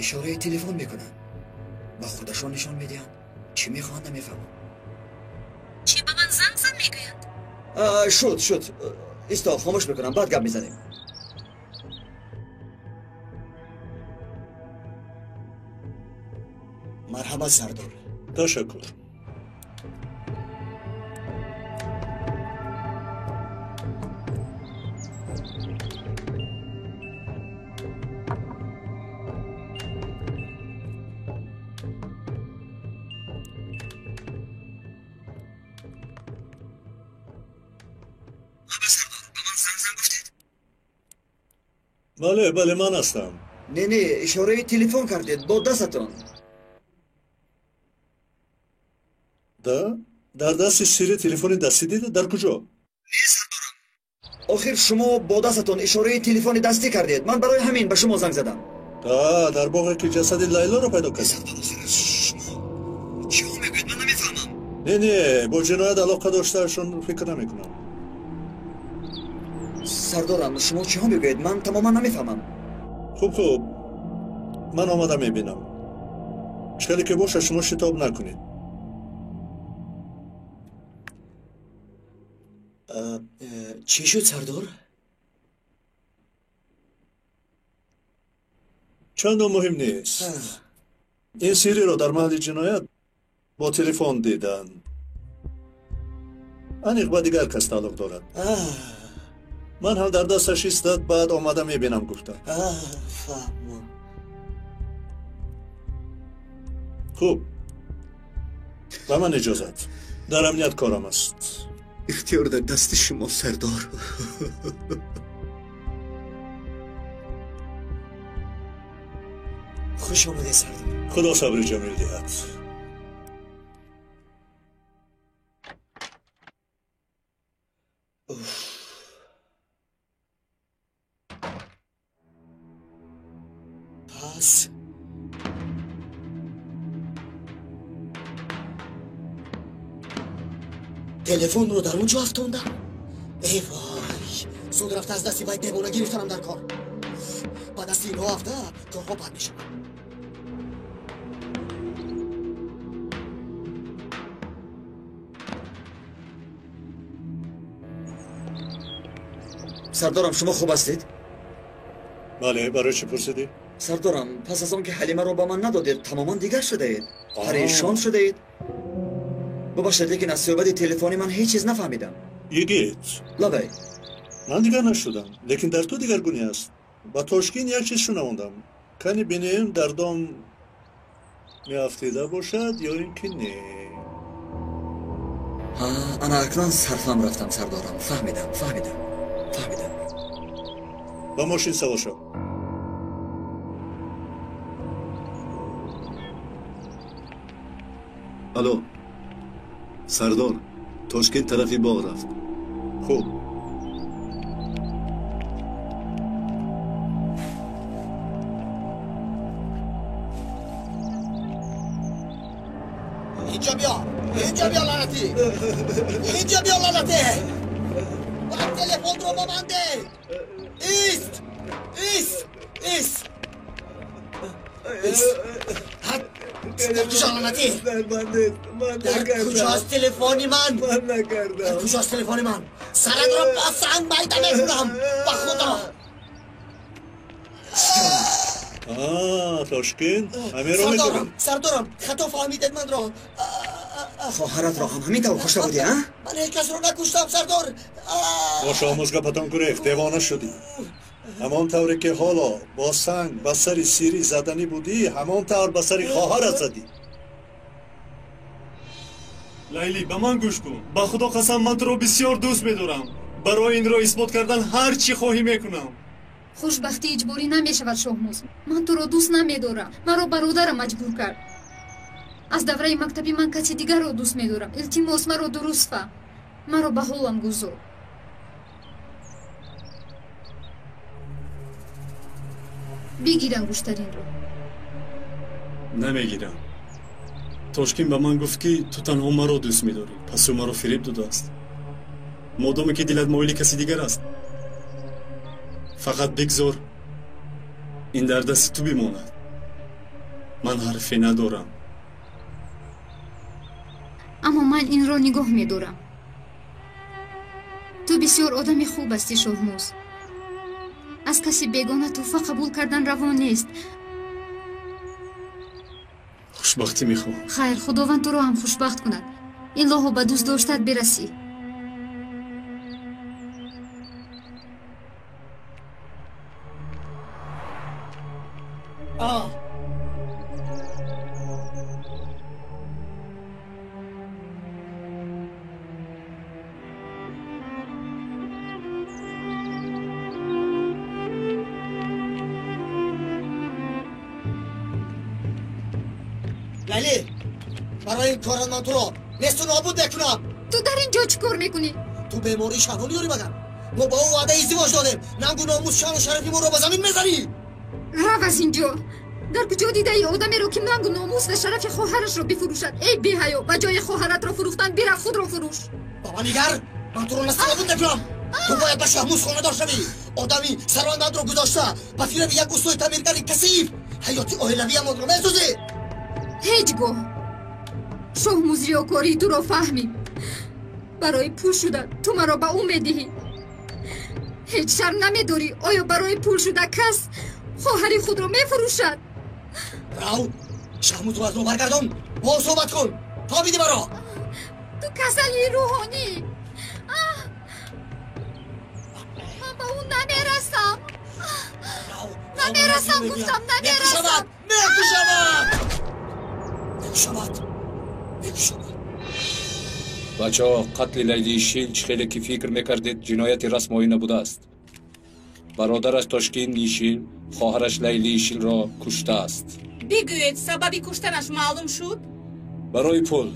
Ишораи телефон мекунанд. Ба худашон нишон медиҳанд. Чӣ мехоҳанд, намефаҳмам. Чӣ ба ман занг зад мегӯяд? Шуд, шуд. Исто, хомӯш мекунам, баъд гап мезанем. Марҳамат, сардор. Ташаккур. Бале, бале, ман ҳастам. Не, не, ишораи телефон кардед бо дастатон. Да? Дар дасти сири телефони дастӣ дида? Дар куҷо? Не, сардорам. Охир шумо бо дастатон ишораи телефони дастӣ кардед. Ман барои ҳамин ба шумо занг задам. Да, дар боғе ки ҷасади Лайлоро пайдо кардед. Шумо чиҳо мегӯед, ман намефаҳмам. Не, не, бо ҷиноят алоқа доштаашон фикр намекунам. Сардорам, шумо чиҳо мегӯед? Ман тамоман намефаҳмам. Хуб, хуб, ман омада мебинам. Хеле ки бошад, шумо шитоб накунед. Чӣ шуд, сардор? Чандон муҳим нест. Ин сириро дар маҳалли ҷиноят бо телефон диданд. Аниқ ба дигар кас тааллуқ дорад. Ман ҳам дар дасташ истад, баъд омада мебинам гуфтам. Фаҳмам. Хуб, ба ман иҷозат. Дар амният корам аст. Ихтиёр дар дасти шумо, сардор. Хуш омадед, сардор. Худо сабри ҷамил диҳад. Пас телефонро дар он ҷо афтондам. Эй вой, зуд рафта аз дасти вай девона гирифтанам дар кор. Ба дасти инҳо афта корҳо бад мешавад. Сардорам, шумо хуб ҳастед? Бале, барои чӣ пурсидӣ? Сардорам, пас аз он ки Ҳалимаро ба ман надодед, тамоман дигар шудаед, парешон шудаед. Бубахшед, лекин аз суҳбати телефонӣ ман ҳеҷ чиз нафаҳмидам. Йигит, лабай. Ман дигар нашудам, лекин дар ту дигаргунӣ аст. Ба Тошкин як чиз шунавондам. Кани бинем, дар дом меафтида бошад ё ин ки не. Ана акнун сарфам рафтам, сардорам. Фаҳмидам, фаҳмидам, фаҳмидам. Ба мошин савор шав. Алло, сардор, Тошкент тарафи боғ рафт. Хуб. Инҷо биё, инҷо биё, лаънатӣ, инҷо биё, лаънатӣ. Ва телефонро ба ман деҳ. Ист, ист, ист, ист. Дар куҷо, лаънатӣ? Дар куҷост телефони ман? Дар куҷост телефони ман? Саратро ба санг майда мекунам, ба худо. Тошкин, ҳамеро медонам. Сардорам, хато фаҳмидед манро. Хоҳаратро ҳам ҳамин тавр кушта будӣ, а? Ман ҳеҷ касро накуштам, сардор. Бо Шоҳмуз гапатон гурехт, девона шудӣ. Ҳамон тавре ки ҳоло бо санг ба сари сирӣ заданӣ будӣ, ҳамон тавр ба сари хоҳарат задӣ. Лайлӣ, ба ман гӯш кун. Ба худо қасам, ман туро бисёр дӯст медорам. Барои инро исбот кардан ҳар чӣ хоҳӣ мекунам. Хушбахтӣ иҷборӣ намешавад, Шоҳмуз. Ман туро дӯст намедорам. Маро бародарам маҷбур кард. Аз давраи мактабӣ ман каси дигарро дӯст медорам. Илтимос, маро дуруст фаҳм. Маро ба ҳолам гузор. Бигир ангуштаринро. Намегирам. Тошкин ба ман гуфт, ки ту танҳо маро дӯст медорӣ. Пас ӯ маро фиреб додааст. Модоме ки дилат моили каси дигар аст, фақат бигзор ин дар дасти ту бимонад. Ман ҳарфе надорам. Аммо ман инро нигоҳ медорам. Ту бисёр одами хуб ҳастӣ, Шоҳмуз. Аз каси бегона тӯҳфа қабул кардан равон нест. Хушбахтӣ мехоҳам. Хайр, худованд туро ҳам хушбахт кунад. Илоҳо ба дӯст доштат бирасӣ. Лайлӣ, барои ин корат ман туро несту нобуд мекунам. Ту дар ин ҷо чӣ кор мекунӣ? Ту бемории шаҳвонӣ дорӣ магар? Мо ба ӯ ваъдаи издивоҷ додем. Нангу номус, шаъну шарафи моро ба замин мезанӣ. Рав аз ин ҷо. Дар куҷо дидаи одамеро, ки нангу номус ва шарафи хоҳарашро бифурӯшад? Эй беҳаё, ба ҷои хоҳаратро фурӯхтан бирав худро фурӯш. Ба ман нигар, ман туро несту нобуд мекунам. Ту бояд ба Шоҳмуз хонадор шавӣ. Одами сарвандандро гузошта ба фиреби як устои таъмиргари касиф ҳаёти оилавиамонро месӯзӣ. Ҳеҷ гоҳ Шоҳмуз риёкории туро фаҳмид. Барои пул шуда ту маро ба ӯ медиҳӣ. Ҳеҷ шарм намедорӣ. Оё барои пул шуда кас хоҳари худро мефурӯшад? Рав, Шоҳмузро аз мо баргардон. Бо ӯ суҳбат кун. Фаҳмидӣ маро? Ту касали рӯҳонӣ. Ман ба ӯ намерасам. Намерасам, гуфтам, намерасам. Мекушамад, мекушамад, мекушамад. Бачаҳо, қатли Лайлии Шил чӣ хеле ки фикр мекардед, ҷинояти расмоӣ набудааст. Бародараш Тошкин Ишил хоҳараш Лайли Ишилро куштааст. Бигӯед, сабаби куштанаш маълум шуд? Барои пул.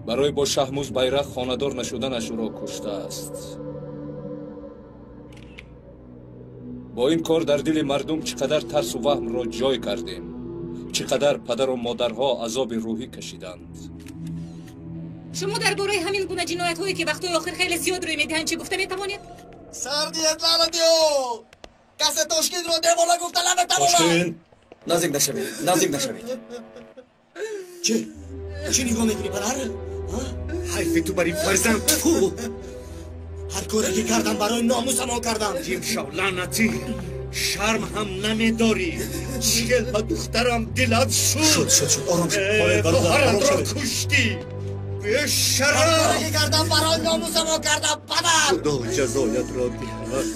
Барои бо Шаҳмуз Байрақ хонадор нашуданаш ӯро куштааст. Бо ин кор дар дили мардум чӣ қадар тарсу ваҳмро ҷой кардем, чӣ қадар падару модарҳо азоби рӯҳӣ кашиданд. Шумо дар бораи ҳамин гуна ҷиноятҳое, ки вақтҳои охир хеле зиёд рӯй медиҳанд, чӣ гуфта метавонед? Сардият, лаънатиё! Касе Тошкинро девона гуфта наметавонад. Тошкин! Наздик нашавед, наздик нашавед. Чӣ? Чӣ нигоҳ мекунӣ, падар? Ҳайфи ту бар ин фарзанд. Фу! Ҳар коре ки кардам барои номусамон кардам. Ҷим шав, лаънатӣ! Шарм ҳам намедорӣ. Чӣ ба духтарам дилат шуд. Шуд, шуд, шуд. Ором шуд. Хоҳаратро куштӣ. Бешарам! Ҳар коре ки кардам барои номусамон кардам, падар. Худо ҷазоятро диҳад.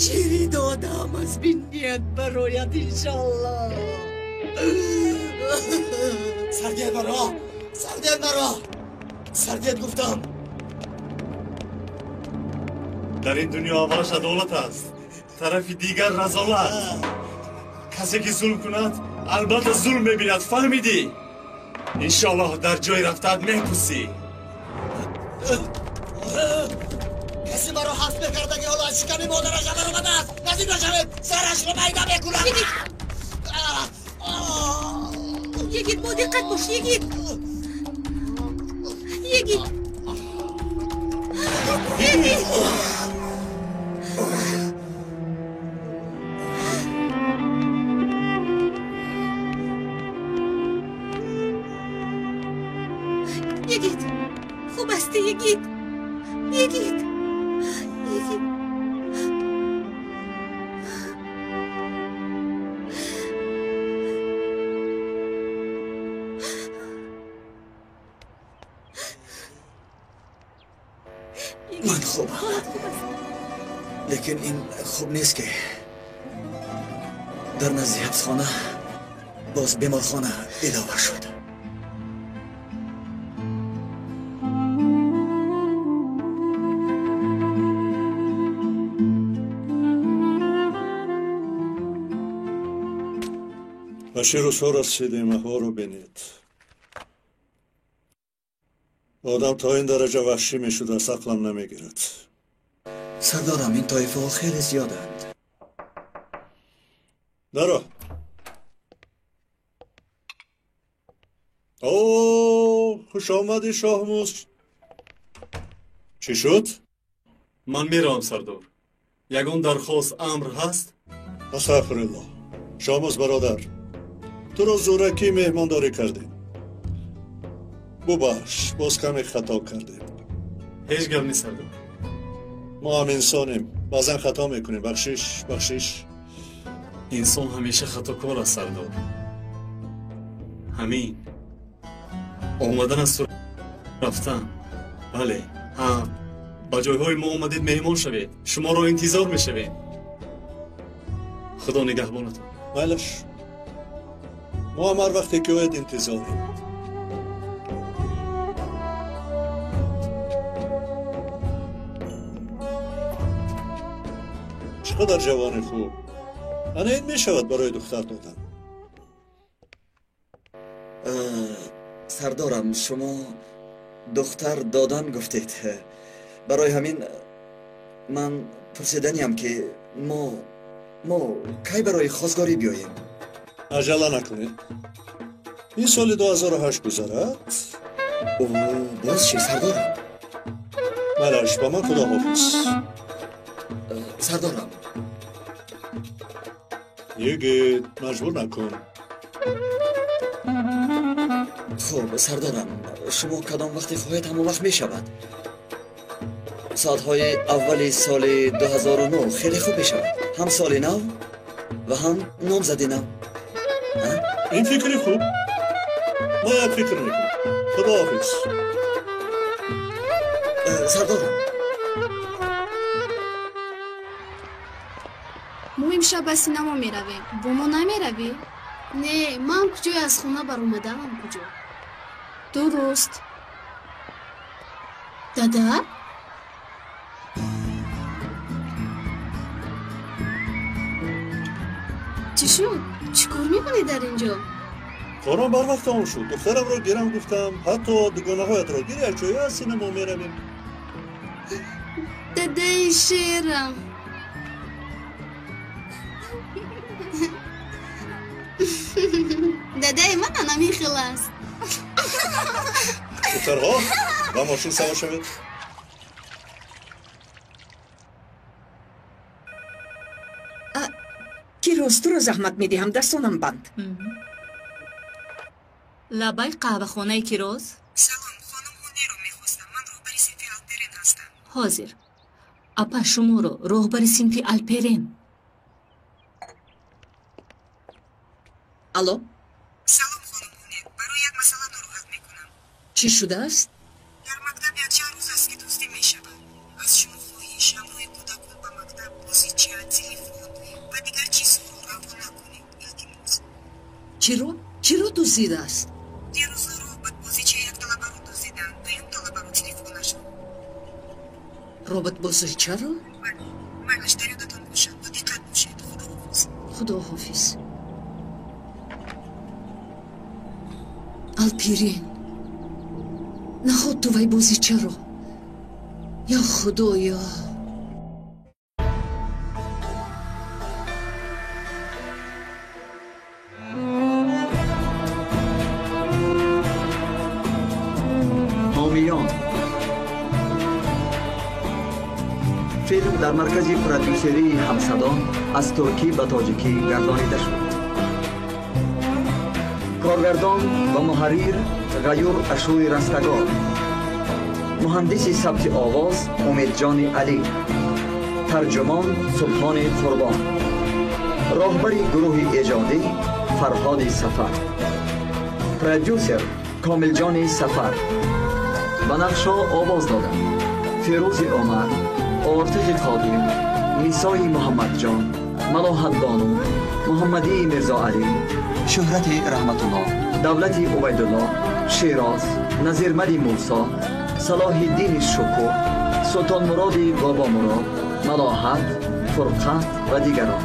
Шири додам аз бинният барояд, иншаллоҳ. Сардият маро, сардият маро, сардият гуфтам. Дар ин дунё аввалаш адолат аст, тарафи дигар разолат. Касе ки зулм кунад, албатта зулм мебинад, фаҳмидӣ? Иншоаллоҳ дар ҷои рафтаат мепурсӣ. Касе маро ҳабс мекардаги ҳоло аз шиками модараш баромадааст. Наздик нашавед, сарашро майда мекунам. Йигит, бо диққат бош, Йигит. Йигит. Йигит. Йигит. Хуб ҳастӣ, Йигит. Йигит. Йигит. Ман хубам, лекин ин хуб нест, ки дар назди ҳабсхона боз беморхона илова шуд. Ба чӣ рӯзҳо расидем, аҳворо бинед. Одам то ин дараҷа ваҳшӣ мешудааст, ақлам намегирад. Сардорам, ин тоифаҳо хеле зиёданд. Наро. О, хуш омадӣ, Шоҳмуз. Чӣ шуд? Ман меравам, сардор. Ягон дархост, амр ҳаст? Астағфируллоҳ. Шоҳмуз бародар, туро зӯракӣ меҳмондорӣ кардем. Бубахш, боз каме хато кардем. Ҳеҷ гап нест, сардор. Мо ҳам инсонем, баъзан хато мекунем. Бахшиш, бахшиш. Инсон ҳамеша хатокор аст, сардор. Ҳамин омадан асту рафтан. Бале, ҳа, ба ҷойҳои мо омадед, меҳмон шавед. Шуморо интизор мешавем. Худо нигаҳбонатон. Майлаш, мо ҳам ҳар вақте ки ояд интизорем. Чӣ қадар ҷавони хуб! Ана ин мешавад барои духтар додан. Сардорам, шумо духтар додан гуфтед. Барои ҳамин ман пурсиданиям, ки мо кай барои хостгорӣ биёем? Аҷала накунед. Ин соли 2008 гузарад. О, боз чӣ, сардорам? Малаш, ба ман худоҳофиз. Сардорам. Йигит, маҷбур накун. Хуб, сардорам, шумо кадом вақте хоҳед, ҳамон вақт мешавад. Соатҳои аввали соли 2009 хеле хуб мешавад. Ҳам соли нав ва ҳам номзади нав. Ин фикри хуб. Мо як фикр мекунем. Худоҳофиз. Сардорам. Мо имшаб ба синамо меравем. Бо мо намеравӣ? Не, ман куҷое аз хона баромадаам, куҷо? Дуруст. Дада? Чӣ шуд? Чӣ кор мекунӣ дар ин ҷо? Корам барвақт тамом шуд. Духтарамро гирам гуфтам, ҳатто дугонаҳоятро гир, якҷоя аз синамо меравем. Дадаи шерам. Дадаи ман анамин хел аст. Духтарҳо, ба мошин савор шавед. Кироз, туро заҳмат медиҳам, дастонам банд. Лабай, қаҳвахонаи Кироз. Салом, хонум Ҳунеро мехостам. Ман роҳбари синфи Алперен ҳастам. Ҳозир. Апа, шуморо роҳбари синфи Алперен. Алло? Салом, хонум Ҳунер. Барои як масъала нороҳат мекунам. Чӣ шудааст? Дар мактаб якчанд рӯз аст, ки дуздӣ мешавад. Аз шумо хоҳиш, ҳамроҳи кӯдакон ба мактаб бозича, телефон ва дигар чизҳоро равон накунед. Илтимос. Чиро? Чиро дуздидааст? Дирӯз роботбозичаи як талабаро дуздиданд, дуюм талабаро телефонашро. Роботбозичаро? Бале. Майлаш, дар ёдатон бошад. Бо диққат бошед. Худоҳофиз. Худоҳофиз. Алпирин, наход ту вай бозичаро? Ё Худоё! Ҳомиён. Филм дар маркази продюсерии Ҳамсадо аз туркӣ ба тоҷикӣ гардонида шуд. Коргардон ва муҳаррир Ғаюр Ашӯри Растагор, муҳандиси сабти овоз Умедҷони Алӣ, тарҷумон Субҳони Қурбон, роҳбари гурӯҳи эҷодӣ Фарҳоди Сафар, продюсер Комилҷони Сафар. Ба нақшҳо овоз доданд Фирӯзи Умар, Ортиқи Қодир, Нисои Муҳаммадҷон, Малоҳатбону, Муҳаммадии Мирзоалӣ, Шӯҳрати Раҳматулло, Давлати Убайдулло, Шероз, Назирмади Мусо, Салоҳиддини Шукӯҳ, Султонмуроди Бобомурод, Малоҳат, Фурқат ва дигарон.